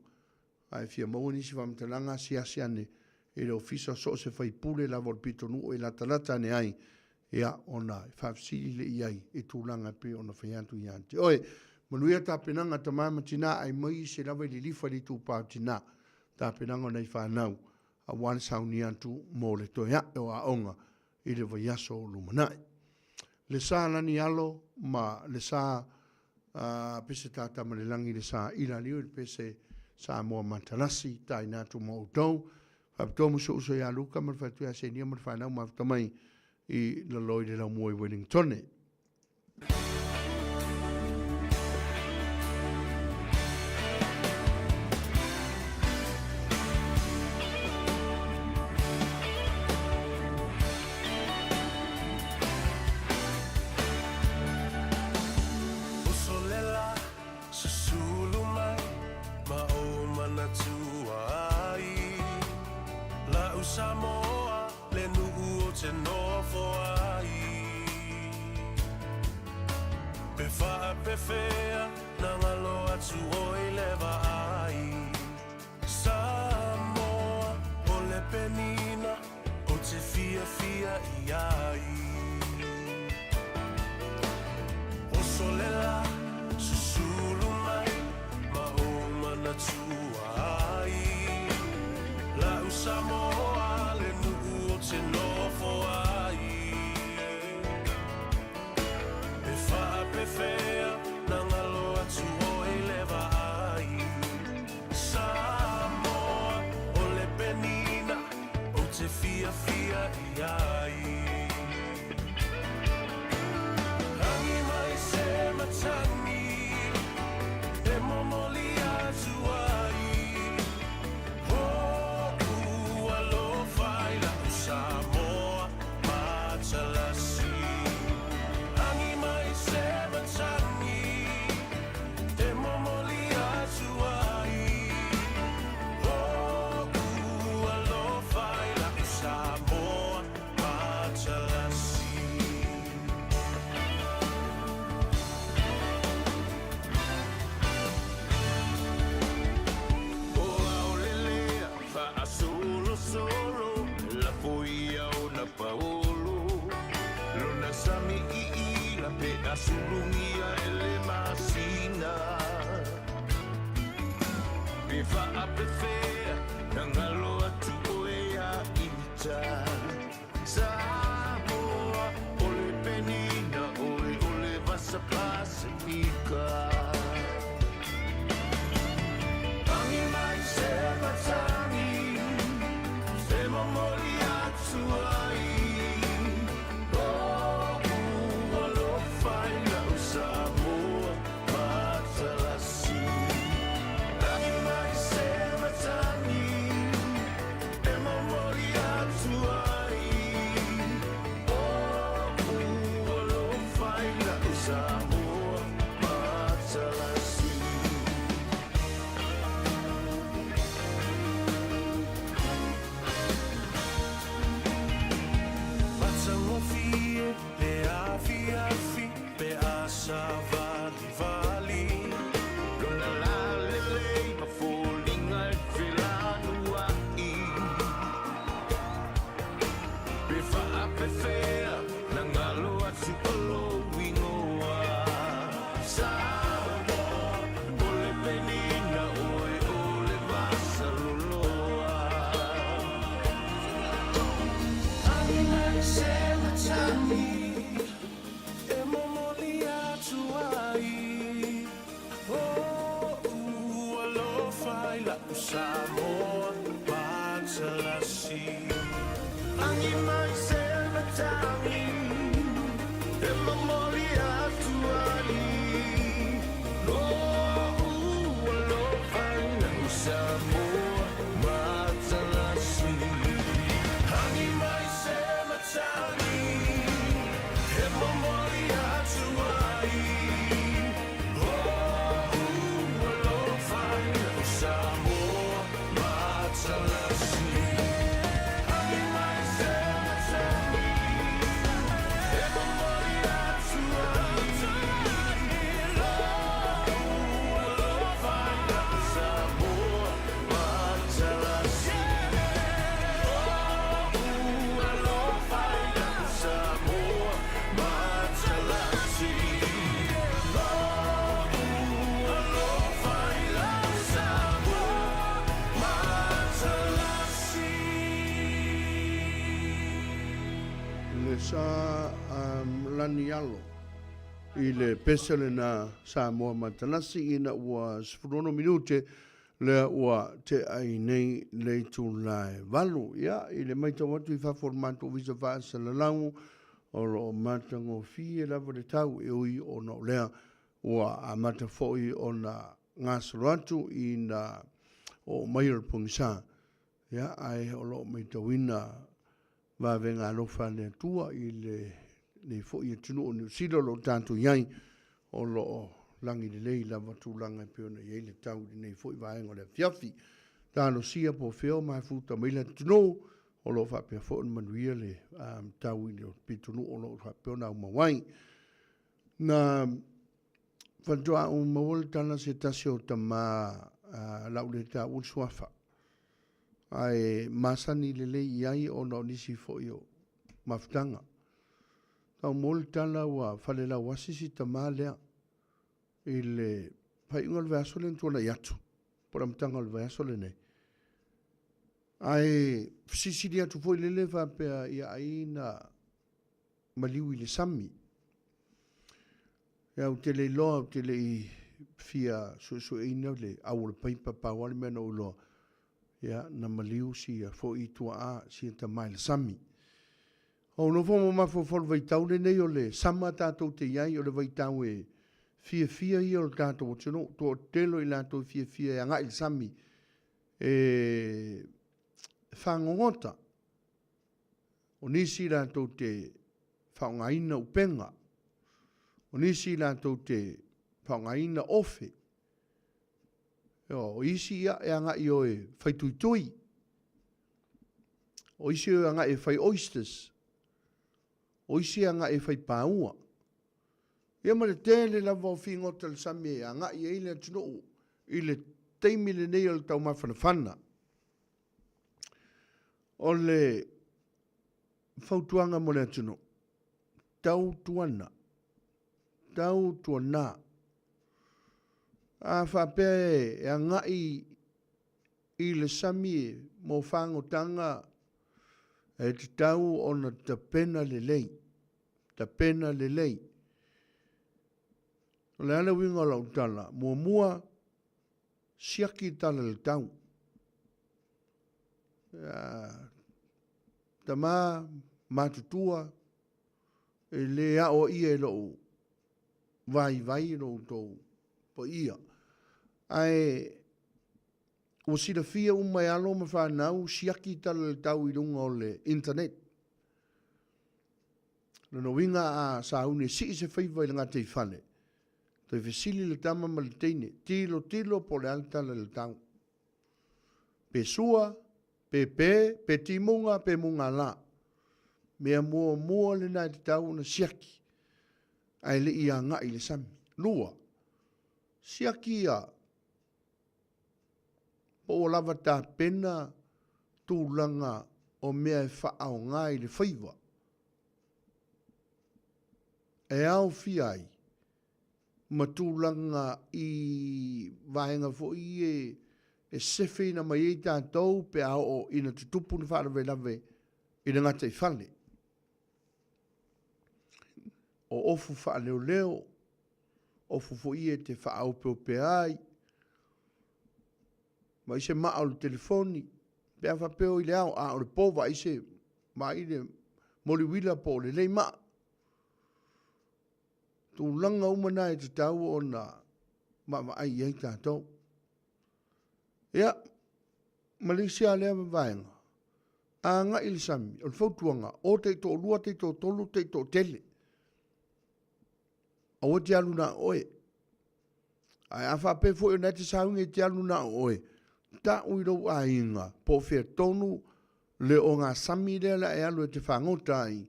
S1: A e fia maua nisi faamatalaga, asiasi ane i le ofisa so o se faipule lava o le pitonuu e latalata ane ai, ia, ona faafesili lea i ai i tulaga e pei ona fai atu ia te oe. Manuia tapenaga tama ma tina, ai mai se lava i lilifa i le itupa o tina, tapenaga o nai fanau, aua le sauni atu mo le toe ae o aoga i le vaiaso o lumanai. Le sa lani alo ma le sa a pese tata ma le lagi le sa ila liu i le pese Samoa Matalasi taina atu ma outou. Faapitoa mo si ou uso ia Luka ma le faletua ia Senia ma le fanau mafuta mai i lalo i le laumua i Wellingtone.
S12: Uso lela, susulu mai, ma ou manatu. Pe faapefea na galo atu oe i le vaai Samoa o le penina ou te fiafia i ai Oso le la, susulu mai ma ou manatua ai La'u Samoa le nuu ou te nofo ai Pe faapefea na galo atu oe i le vaai Samoa o le penina ou te fiafia i ai Agi mai se matagi e momoli atu ai Ho'u alofa i la'u Samoa matalasi Agi mai se matagi e momoli atu ai Ho'u alofa i la'u Samoa matalasi. O aolelea faasolosolo lafo ia ona paolo lona sami iila pe a sulugia e le masina pe faapefea na galo atu oe ia ita Samoa o le penina oe o le vasa Pasifika. Agi mai se matagi e momoli atu ai Lo'u alofa i la'u Samoa matalasi Agi mai se matagi e momoli atu ai Lo'u alofa i la'u Samoa matalasi. Matagofie le afiafi pe a savalivali Lona lalelei ma foliga e felanuai Pe faapefea na galo atu o lou igoa Samoa o le penina oe o le vasaloloa Agi mai se matagi e momoli atu ai Lo'u alofa i la'u Samoa matalasi Agi mai se matagi e momoli atu ai Lo'u alofa i la'u Samoa matalasi Agi mai se matagi e momoli atu ai Lo'u alofa i la'u Samoa matalasi Agi mai se matagi e momoli atu ai Lo'u alofa i la'u Samoa matalasi Lo'u alofa i la'u Samoa matalasi Lo'u alofa i la'u Samoa matalasi.
S1: Le sa lanialo i le pese lena Samoa Matalasi ina ua 16 minute lea ua tea ai nei le itula e 8. Ia, i le matau atu i fafo o le matou ofisa faasalalau, o lo o matagofie lava le tau e ui ona o lea ua amata foi ona gasolo atu ina oo mai o le pogisa. Ia, ae o lo o matauina vavega alofa a le Atua i lenei foi atunuu o Niu Sila o lo o tatou i ai, o lo o lagi lelei lava tulaga e pei ona i ai le tau i lenei foi vaega o le afiafi. Talosia po o fea o mafuta mai le atunuu, o lo o faapea foi ona manuia le tau i le pitonuu o lo o faapea ona aumau ai. Na. Faatoa ou maua le tala se tasi o tama lau le taua le suafa. Ae masani lelei i ai ona o nisi foi o mafutaga. Tau maua le tala ua falelauasi si tama lea i le faaiuga o le vaiaso lea na tuanai atu, po o le amataga o le vaiaso lenei. Ae fesilisili atu foi lele faapea ia ai na maliu i le sami. Ia ou te le iloa, ou te le i fia suesueina le au o le paipa, pau lava le mea na ou iloa, ia na maliu sia foi tuaa, sia tama i le sami. Ou nofo ma mafaufau i le vaitau lenei o le sama tatou te i ai, o le vaitau e fiafia ia o le tatou atunuu, toatele o i latou e fiafia e agai i le sami e fagogota. O nisi latou te faaaogaina upega, o nisi latou te faaaogaina ofe, o isi ia e agai i o e fai tuitui, o isi e agai e fai oysters, o isi e agai e fai paua. Ia ma le tele lava o figota i le sami e agai ai le atunuu i le taimi lenei o le taumafanafana. O le fautuaga mo le atunuu, tautuana, tautuana. A faapea e agai i le sami mo fagotaga, e tatau ona tapena lelei, tapena lelei. O le a le uiga o lau tala? Muamua, siaki tala i le tau. Tama matutua, e le aoaia e lou vaivai lo outou paia. Ae ua silafia uma e alo ma fanau siaki tala i le tau i luga o le internet. Lona uiga a sauni e sii se faiva i le gataifale, toe fesili le tama ma le teine, tilotilo po o le a le tala i le tau. Pe sua, pe pe, pe timuga, pe mugala. Mea muamua lena e tatau ona siaki, ae le i agai i le sami. 2, siaki ia po ua lava tapena tulaga o mea e faaaoga i le faiva e aofia ai ma tulaga i vaega foi ia e sefeina mai ai tatou pe a oo ina tutupu ni faalavelave i le gataifale. O ofu faaleoleo, ofu foi ia e te faaopeopea ai, vaai se maa o le telefoni, pe a faapea o i le ao, a o le po vaai se, vaai le moliuila po o lelei maa. Tulaga uma na e tatau ona vaavaai i ai tatou. Ia, ma le isi lava lea vaega, agai i le sami, o le fautuaga, o taitoalua, taitoatolu, taitoatele. Aua e te alu na o oe. Ae a faapea foi o lena e te saunia e te alu na o oe, tau i lou aiga po o fea tonu le ogasami lea o le a e alu e te fagota ai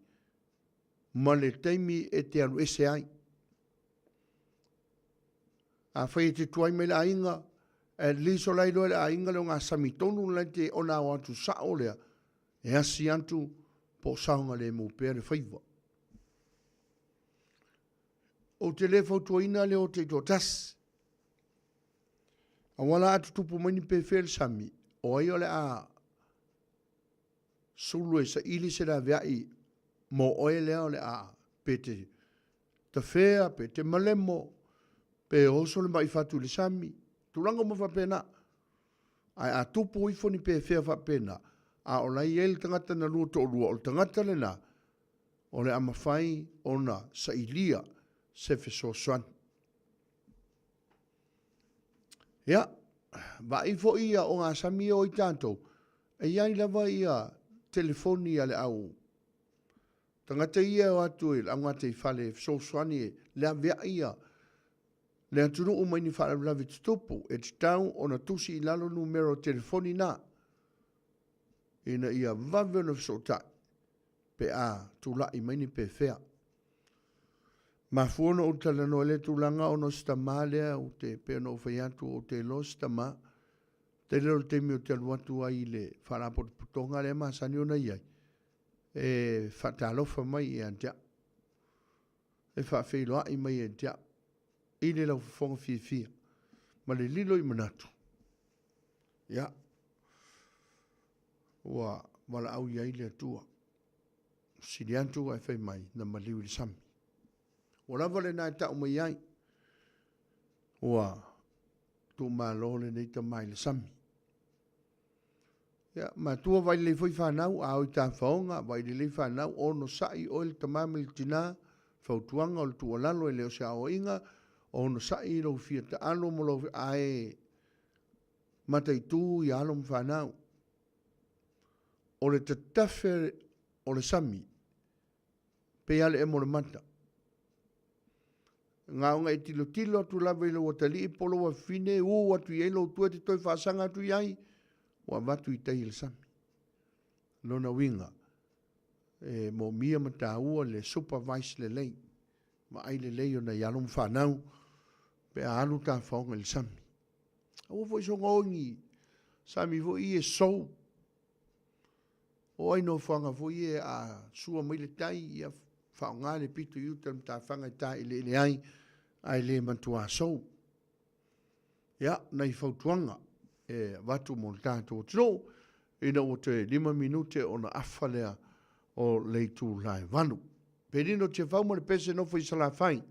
S1: ma le taimi e te alu ese ai. Afai e te tuai mai le aiga, at least o la e iloa e le aiga le ogasami tonu la e te ona o atu sao lea e asi atu po o saogalemu pea le faiva. Ou te le fautuaina le o taitoatasi. Aua la a tutupu mai ni pefea le sami, o ai o le a sulu e saili se laveai mo oe lea o le a pe te tafea, pe te malemo, pe oso le mai fatu i le sami, tulaga uma faapena. Ae a tupu ifo ni pefea faapena, a o la e i ai le tagata na lua toalua, o le tagata lena, o le a mafai ona sailia se fesoasoani. Ia, vaai foi ia ogasami ia o i tatou, e i ai lava ia telefoni a le au tagata ia e o atu i le augataifale e fesoasoani e laveai ia le atunuu mai ni faalavelave tutupu, e tatau ona tusi i lalo numera o telefoni na, ina ia vave ona fesootai pe a tulai mai ni pefea. Mafua ona ou talanoa i lea tulaga ona o si tama lea ou te, pei ona ou fai atu ou te iloa si tama. Tele o le taimi ou te alu atu ai i le faalapotopotoga lea e masani ona i ai, e faatalofa mai ia te au, e faafeiloai mai ia te au i le laufofoga fiafia ma le lilo i manatu. Ia, ua valaau i ai le Atua. Sili atu ae fai mai na maliu i le sami. Ua lava lena e tau mai ai, ua tuumalo lenei tama i le sami. Ia, matua vaai lelei foi fanau, a o i tafaoga, vaai lelei fanau, onosai oe le tama ma le tina, fautuaga o le tuualalo e le o se aoaiga, onosai i lou fia taalo ma lou, ae mataitu ia alo ma fanau. O le tatafe o le sami, pei lava le emo o le mata. Na ona e tilotilo atu lava i lou atalii po o lou afafine, u atu i ai lou tua e te toe faasaga atu i ai, ua avatu i tai e le sami. Lona uiga, e moomia ma taua le supervise lelei, vaai lelei o nai alo ma fanau pe a alu tafaoga i le sami. Aua foi soona o i ni sami foi ia e sou. O ai nofoaga foi ia a sua mai le tai, ia faaaoga le pito i uta o le matafaga e taeleele ai, ae le matuā sou. Ia, nai fautuaga e avatu mo le tatou atunuu, ina ua toe 5 minute ona afa lea o le itula e 8. Pelino Tiafau ma le pese nofo i Salafai.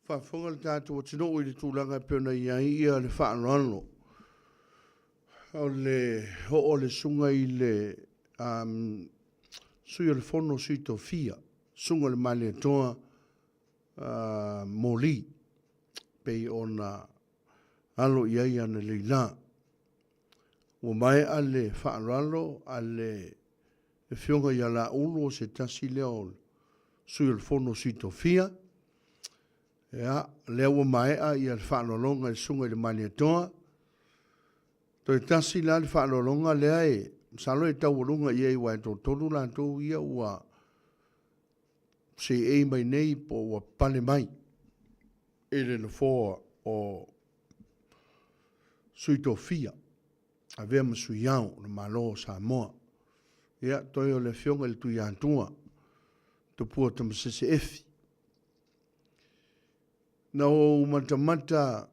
S1: Faafofoga le tatou atunuu i le tulaga e pei ona i ai ia le faaaloalo o le oo o le susuga i le um, sui o le fono sui tofia, susuga i le Malietoa uh, Moli, pei ona alo i ai ana leila. Ua maea le faaaloalo a le Afioga ia Laulu o se tasi lea o Sui o le Fono a Sui Tofia. Ia, lea ua maea ia le faaaloaloga i le Susuga i le Malietoa. Toe tasi la le faaaloaloga lea e masalo e taualuga i ai aua e toatolu latou ia ua seei mai nei po ua pale mai i le nofoa o Sui Tofia, avea ma Sui Ao o le Malo o Samoa. Ia, toe o le Afioga i le Tuiatua, Tupua Tamasese Efi. Na ou matamata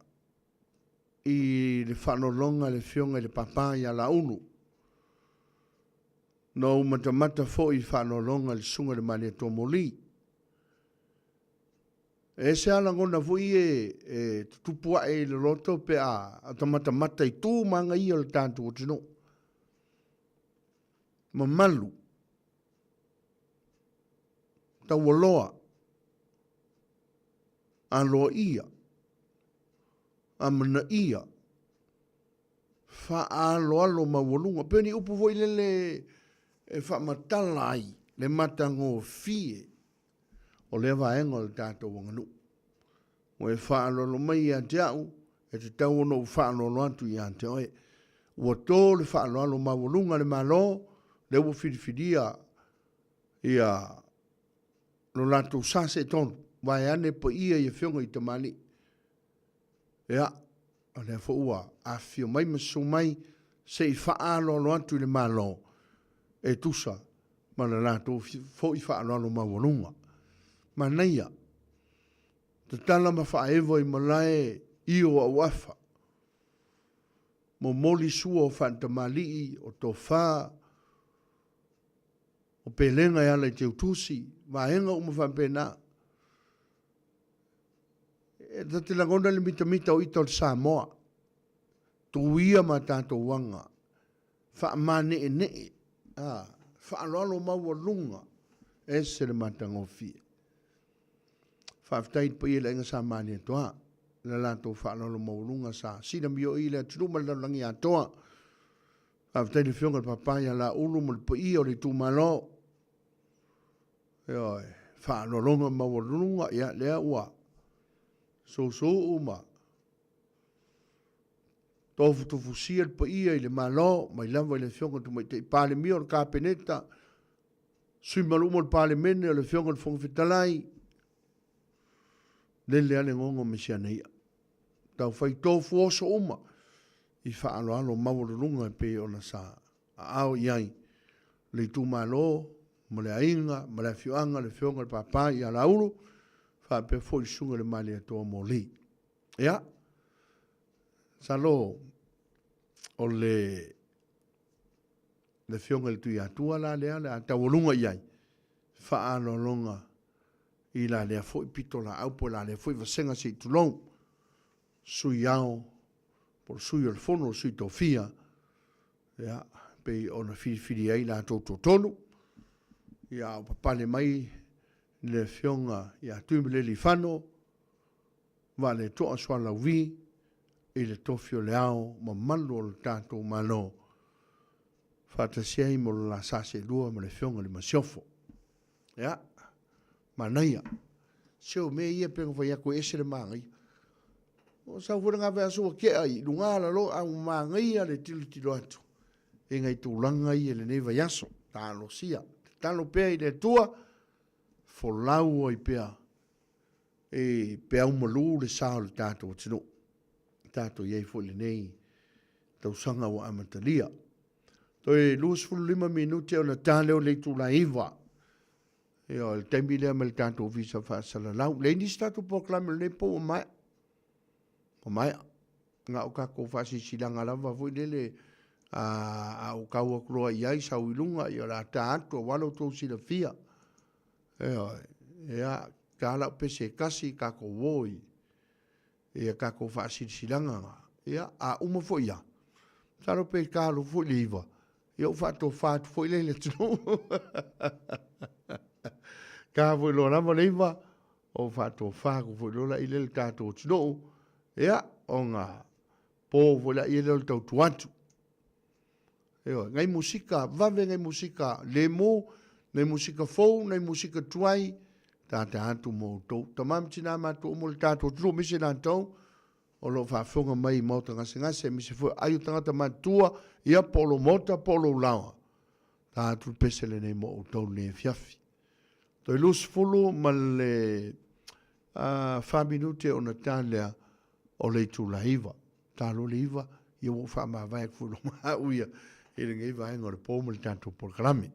S1: i le faanologa a le Afioga i le Papa ia Laulu. Na ou matamata foi i le faanologa a le Susuga i le Malietoa Moli. E ese lava lagona foi ia e tutupu ae i le loto pe a ota matamata i tu ma aga ia o le tatou atunuu. Mamalu, taualoa, aloaia, amanaia, faaaloalo maualuga. Pei o ni upu foi lele e faamatala ai le matagofie o lea vaega o le tatou aganuu. Ua e faaaloalo mai ia te au, e tatau ona ou faaaloalo atu ia te oe. Ua to le faaaloalo maualuga a le Malo, lea ua filifilia ia lo latou sa seetolu, vaeane paia i afioga i tamalii. Ia, o lea foi ua afifio mai ma susu mai se i faaaloalo atu i le Malo e tusa ma le latou foi faaaloalo maualuga. Manaia, tatala ma faaewa i malae i o auafa, momoli sua o faatamalii, o tofa, o pelega e ala i teutusi, vaega uma faapena. E ta te lagona le mitamita o ita o le Samoa, tuia ma tatou aga, faamane'ene'e, a, faaaloalo maualuga, ese le matagofie. Faafetai i le paia i le Aiga Sa Malietoa, le latou faaaloalo maualuga sa silamio'i i le atunuu ma le lalolagi atoa. Faafetai i le Afioga i le Papa ia Laulu ma le paia o le itumalo. Ioe, faaaloaloga maualuluga, ia lea ua sousou ma tofutofusia le paia i le Malo, mai lava i le Afioga i le Tamaitai Palemia o le Kapeneta, sui mamalu uma o le Palemene, o le Afioga i le Fofoga Fetalai, lele lava le gogo ma si ana i'a. Taufai tofu oso uma i faaaloalo maualuluga e pei ona sa aao i ai le itumalo ma le aiga ma le afioaga, le Afioga i le Papa ia Laulu, faapea foi le Susuga i le Malietoa Moli. Ia, masalo o le le Afioga i le Tuiatua la lea o le a taualuga i ai faaaloaloga i la lea foi pitolaau po o la lea foi vasega se i tulou, Sui Ao po o le Sui o le Fono o Sui Tofia, ia, pei ona filifili ai latou toatolu, ia a o papale mai le Afioga ia Tuimalealiifano Vaaletoa Sualauvi i le Tofi o le Ao mamalu o le tatou Malo, faatasi ai ma lo la sa seelua ma le Afioga i le Masiofo. Ia, manaia. Se o mea ia pei ona fai atu e ese le manaia. O sau foi lena vaiaso ua tea i luga lalo a ua manaia le tilotilo atu i nai tulaga ia i lenei vaiaso. Talosia, tatalo pea i le Atua, folau ai pea e peau malu le sa o le tatou atunuu. Tatou i ai foi i lenei tausaga ua amatalia. Toe 25 minute ona ta lea o le itula 9. Ia, o le taimi lea ma le tatou Ofisa Faasalalau. Leai nisi tatou polokalame o lenei po ua maea. Ua maea. Na o tatou faasilasilaga lava foi lele a, a ou tau atu loa i ai, sau i luga, ia o le a ta atu aua lo outou silafia. Ioe. Ia, Ta lau pese e tasi tatou o i ia tatou faasilasilaga na. Ia, a uma foi ia, masalo pe ta alu foi le 9, ia ou faatofa atu foi lea i le atunuu. Ta foi loa lava le 9, ou faatofa atu foi loa i le tatou atunuu, ia, ona po foi laia lea o le tautua atu. Ioe, nai musika vave, nai musika lemu, nai musika fou, nai musika tuai, tata atu mo outou. Tama ma tina matua uma o le tatou atunuu, aemaise latou o lo o faafofoga mai i maota gasegase, aemaise foi ai o tagata matutua, ia po o lou maota po o lou laoa. Ta atu le pese lenei mo outou lenei afiafi. Toe 24 minute ona ta lea o le itula 9. Ta loa le 9, ia ua ou faamavae atu foi loa ma au ia i lenei vaega o le po ma le tatou polokalame.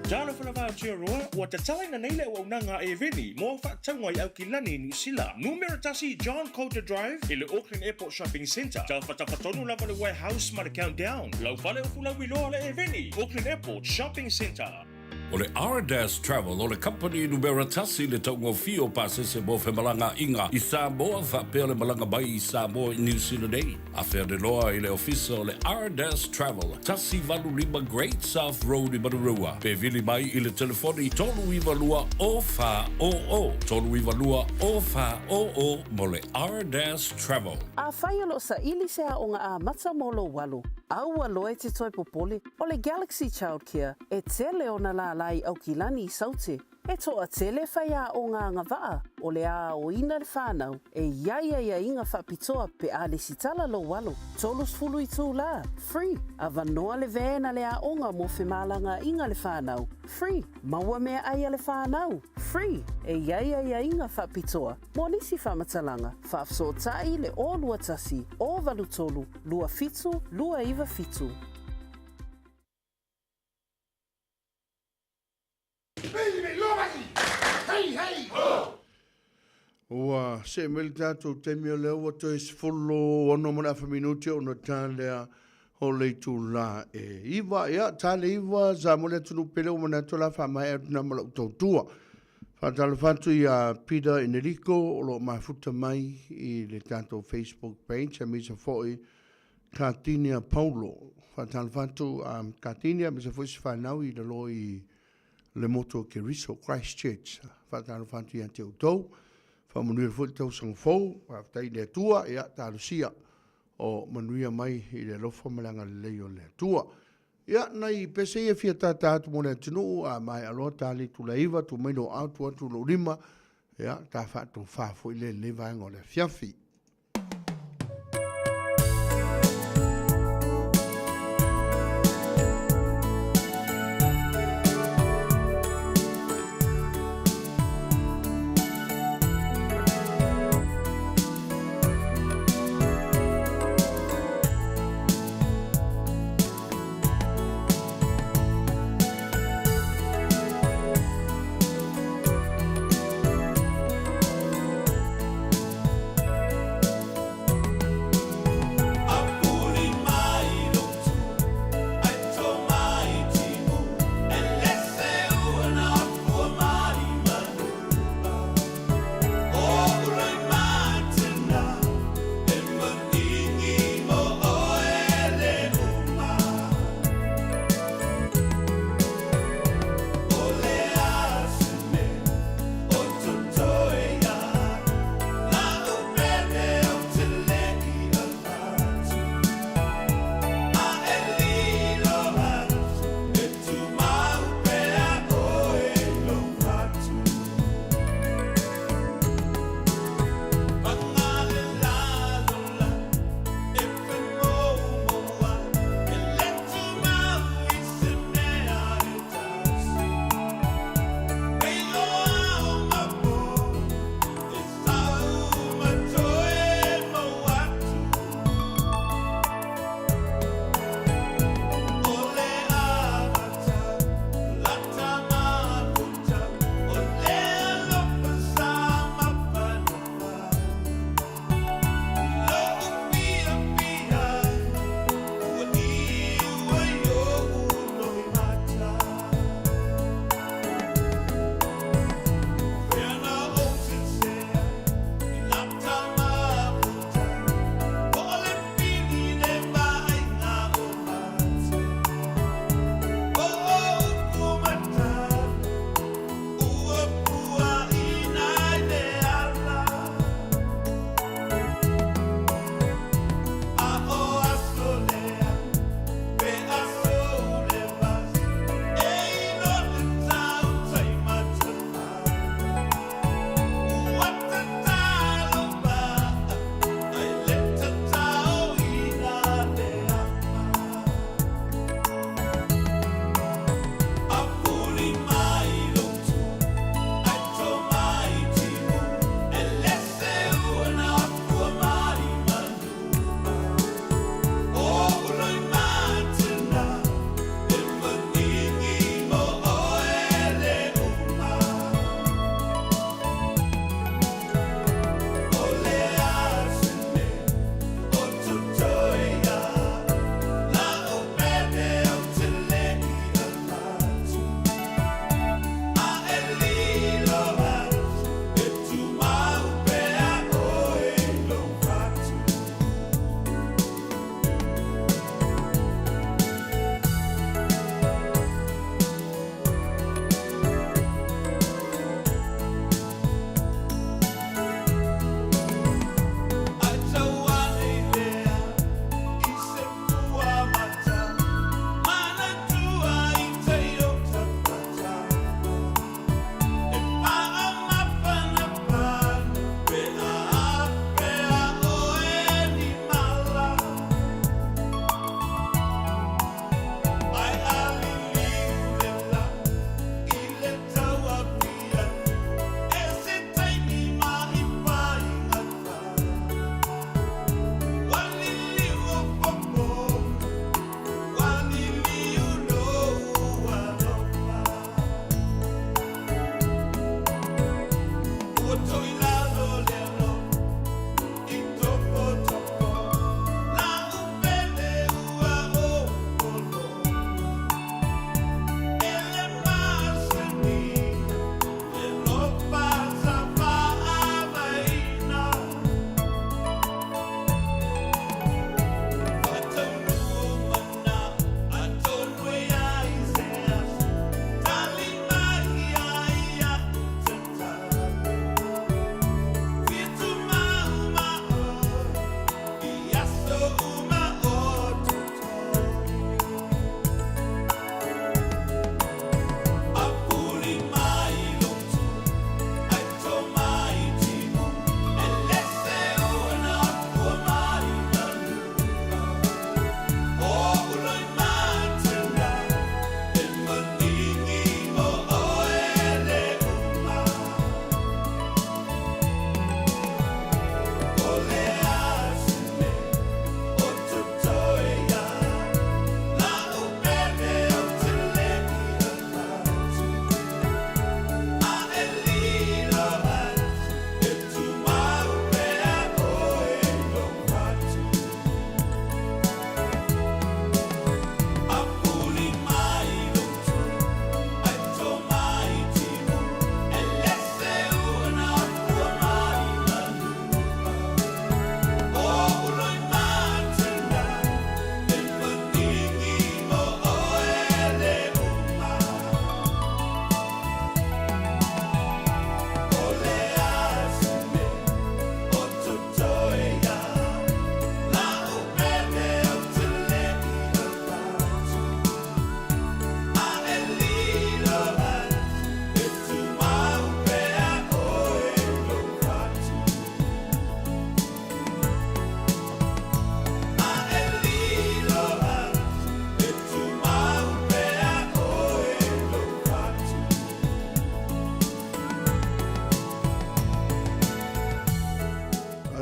S9: Talofa lava Aotearoa, ua tatalaina nei le auaunaga a Eveni mo au faatauga i Aukilani, Niu Sila. Numera tasi John Coulter Drive i le Auckland Airport Shopping Centre. Taufatafatono lava le Warehouse ma le Countdown. Lau fale o Fulauiloa le Eveni, Auckland Airport Shopping Centre.
S15: O le Ardas Travel o le kamupani numera tasi i le taugofie o pasese mo femalagaaiga i Samoa faapea le malaga mai i Samoa i Niu Sila nei. Afea loa i le ofisa o le Ardas Travel, 185 Great South Road i Manurewa. Pe vili mai i le telefoni 392 0400, 392 0400 mo le Ardas Travel.
S10: Afai o lo o saili se aoga amata mo lou alo, aua loa e te toe popole, o le Galaxy Childcare e tele ona lālā i Aukilani i Saute, e toatele faiaoga agavaa o le a aoina le fanau e i ai aiaiga faapitoa pe a lesitala lou alo, 30 itulā, free, avanoa le van a le aoga mo femalagaaiga a le fanau, free, maua meaai a le fanau, free, e i ai aiaiga faapitoa mo nisi faamatalaga, faafesootai le 021 083 27 297.
S1: Ua see mai le tatou taimi o lea ua toe 16 ma le afa minute ona ta lea o le itulā e iva. Ia, ta le iva, sa mo le atunuu pele ua manatu o le a faamaea atu na ma lau tautua. Faatalofa atu ia Peter Enerico o lo o mafuta mai i le tatou Facebook page aemaise foi Katinia Paulo. Faatalofa atu Katinia aemaise foi si fanau i lalo i le motu o Keriso, Christchurch. Faatalofa atu ia te outou. Faamanuia foi le tausaga fou. Faafetai i le Atua. Ia, talosia o manuia mai i le alofa ma le agalelei o le Atua. Ia, nai pese ia fia tātā atu mo le atunuu, a maea loa ta le itula e iva, tuu mai lou ao, tuu atu lou lima, ia, ta faatofā foi lea i lenei vaega o le afiafi.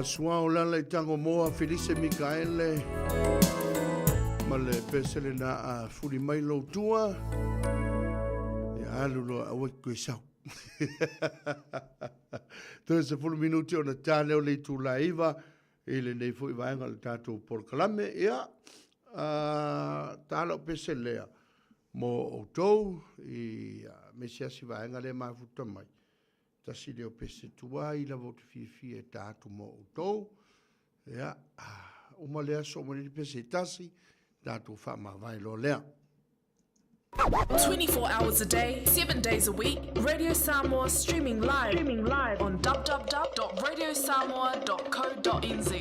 S1: Asuao lala i Tagomoa Felise Mikaele ma le pese lena a fuli mai lou tua. Ia alu loa aua e koe sau. Toe 10 minuti ona ta lea o le itula e 9 i lenei foi vaega o le tatou polokalame. Ia, ta lau pese lea mo outou i aemaise lava si vaega lea e mafuta mai. Tasi lea o pese tuai lava ou te fiafia e ta atu mo outou. Ia, uma le aso uma nei le pese e tasi, tatou faamavae loa lea.
S14: 24 hours a day, 7 days a week, Radio Samoa streaming live, streaming live on www.radiosamoa.co.nz.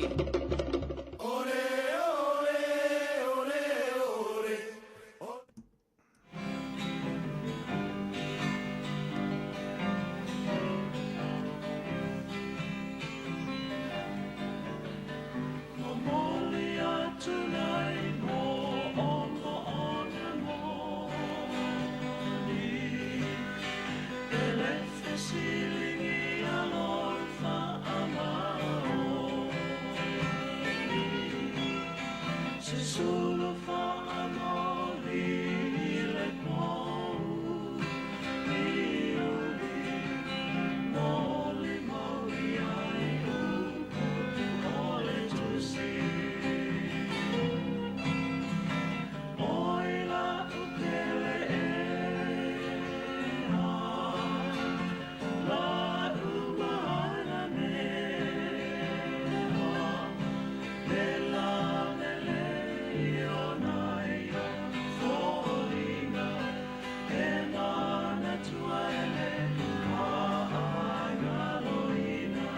S12: Momoli atu nei mō ona ona moni E le fesiligia lou faamaoni Se sulu faamaoni i le pou iuli Molimau i ai upu o le tusi Oi la'u pele ea La'u manamea Le la mele i ona ia foliga E manatua e le faagaloina.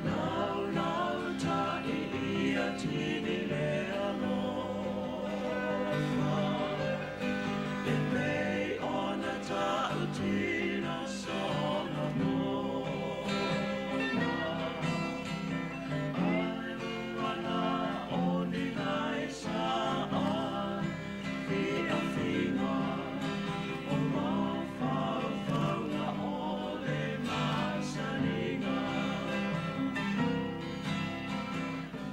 S12: Laulau ta'i ia tini le alofa E pei ona ta'u tina Solomona Ai ua o ni nai sa fiafiga O mafaufauga o le masaniga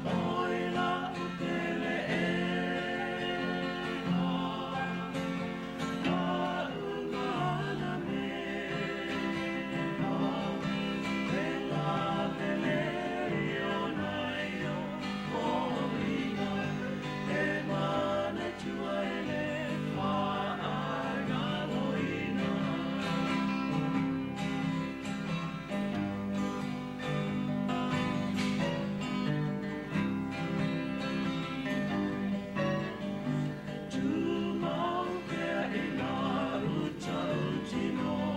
S12: Oi la'u pele ea La'u manamea E la mele i ona ia foliga E manatua e le faagaloina. Tumau pea i lau tautinoga,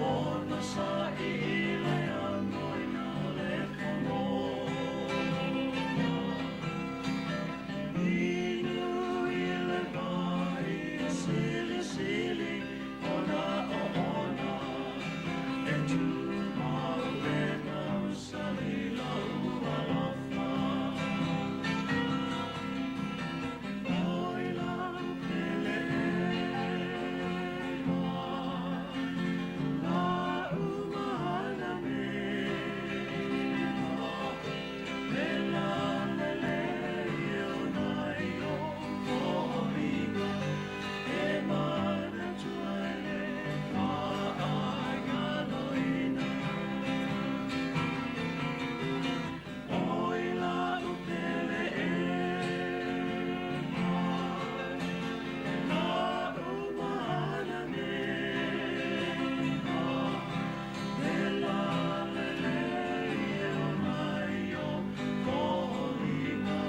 S12: Ona sa'i i le amoina o le pomona. Inu i le vai e silisili ona oona, E tumau e mausali lou alofa. Oi lau pele ea, la'u manamea, E la mele i ona ia foliga, E manatua e le faagaloina. Oi la'u pele ea, la'u manamea, E la mele i ona ia foliga,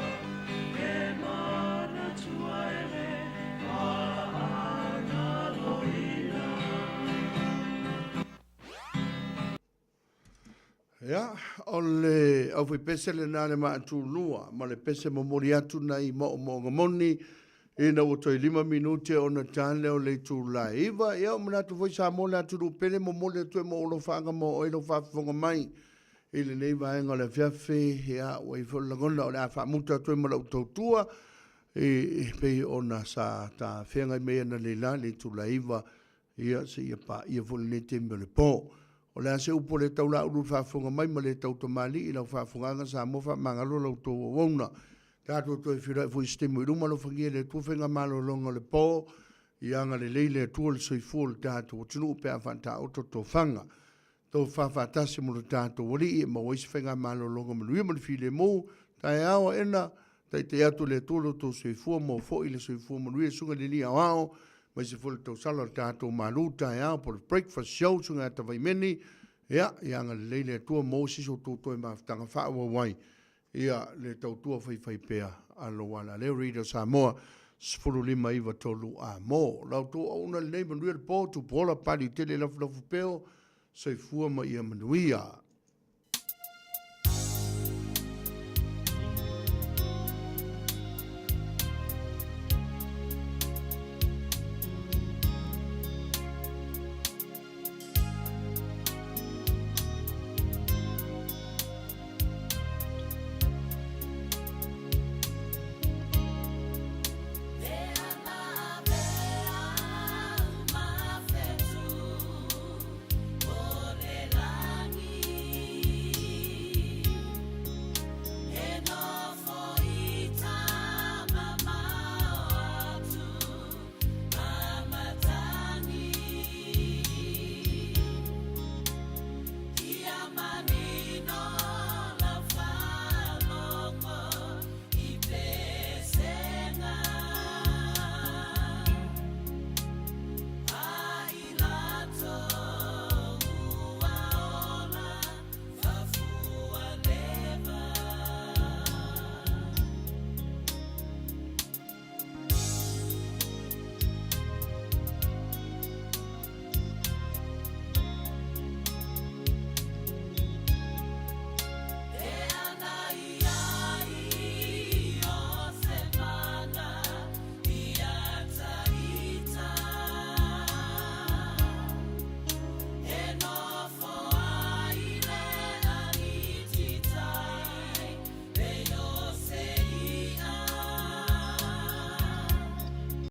S12: E manatua e le faagaloina.
S1: Ia, o le aufaipese lena le maatulua ma le pese momoli atu nai moomooga moni ina ua toe 5 minute ona ta lea o le itula e 9. Ia, ua manatu foi Samoa le atunuu pele momoli atu e mo ou alofaaga mo oe lou faafofoga mai. i lenei vaega o le afiafi, ia, ua i ai foi le lagona o le a faamuta atu ai ma lau tautua, e pei ona sa ta feagai mai analeila i le itula e 9, ia, seia paia foi lenei taimi o le po. O le a se upu a le taulaulu i le faafofoga mai ma le tautamalii i lau faafofogaaga Samoa faamagalo la outou auauna. Tatou toe feiloai foi i se taimi o i luma, alofagia e le Atua faiga malologa o le po, ia agalelei le Atua i le soifua o le tatou atunuu pe a faataoto tofaga. Tofafa faatasi ma lo tatou Alii e maua ai se faigamalologa manuia ma le filemu. Taeao aena, taitai atu e le Atua lo outou soifua, maua foi le soifua manuia i le Susuga i le Alii Aoao, aemaise foi le tausala o le tatou malu taeao po o le breakfast show, Susuga ia Tavaimeni. Ia, ia agalelei le Atua, maua se isi o outou toe mafutaga faaauau ai ia le tautua faifaipea a lou alaleo. Radio Samoa 1593 A Mo. La outou auauna lelei, manuia le po, tupuola, paliu tele, lafulafu peo, soifua ma ia manuia.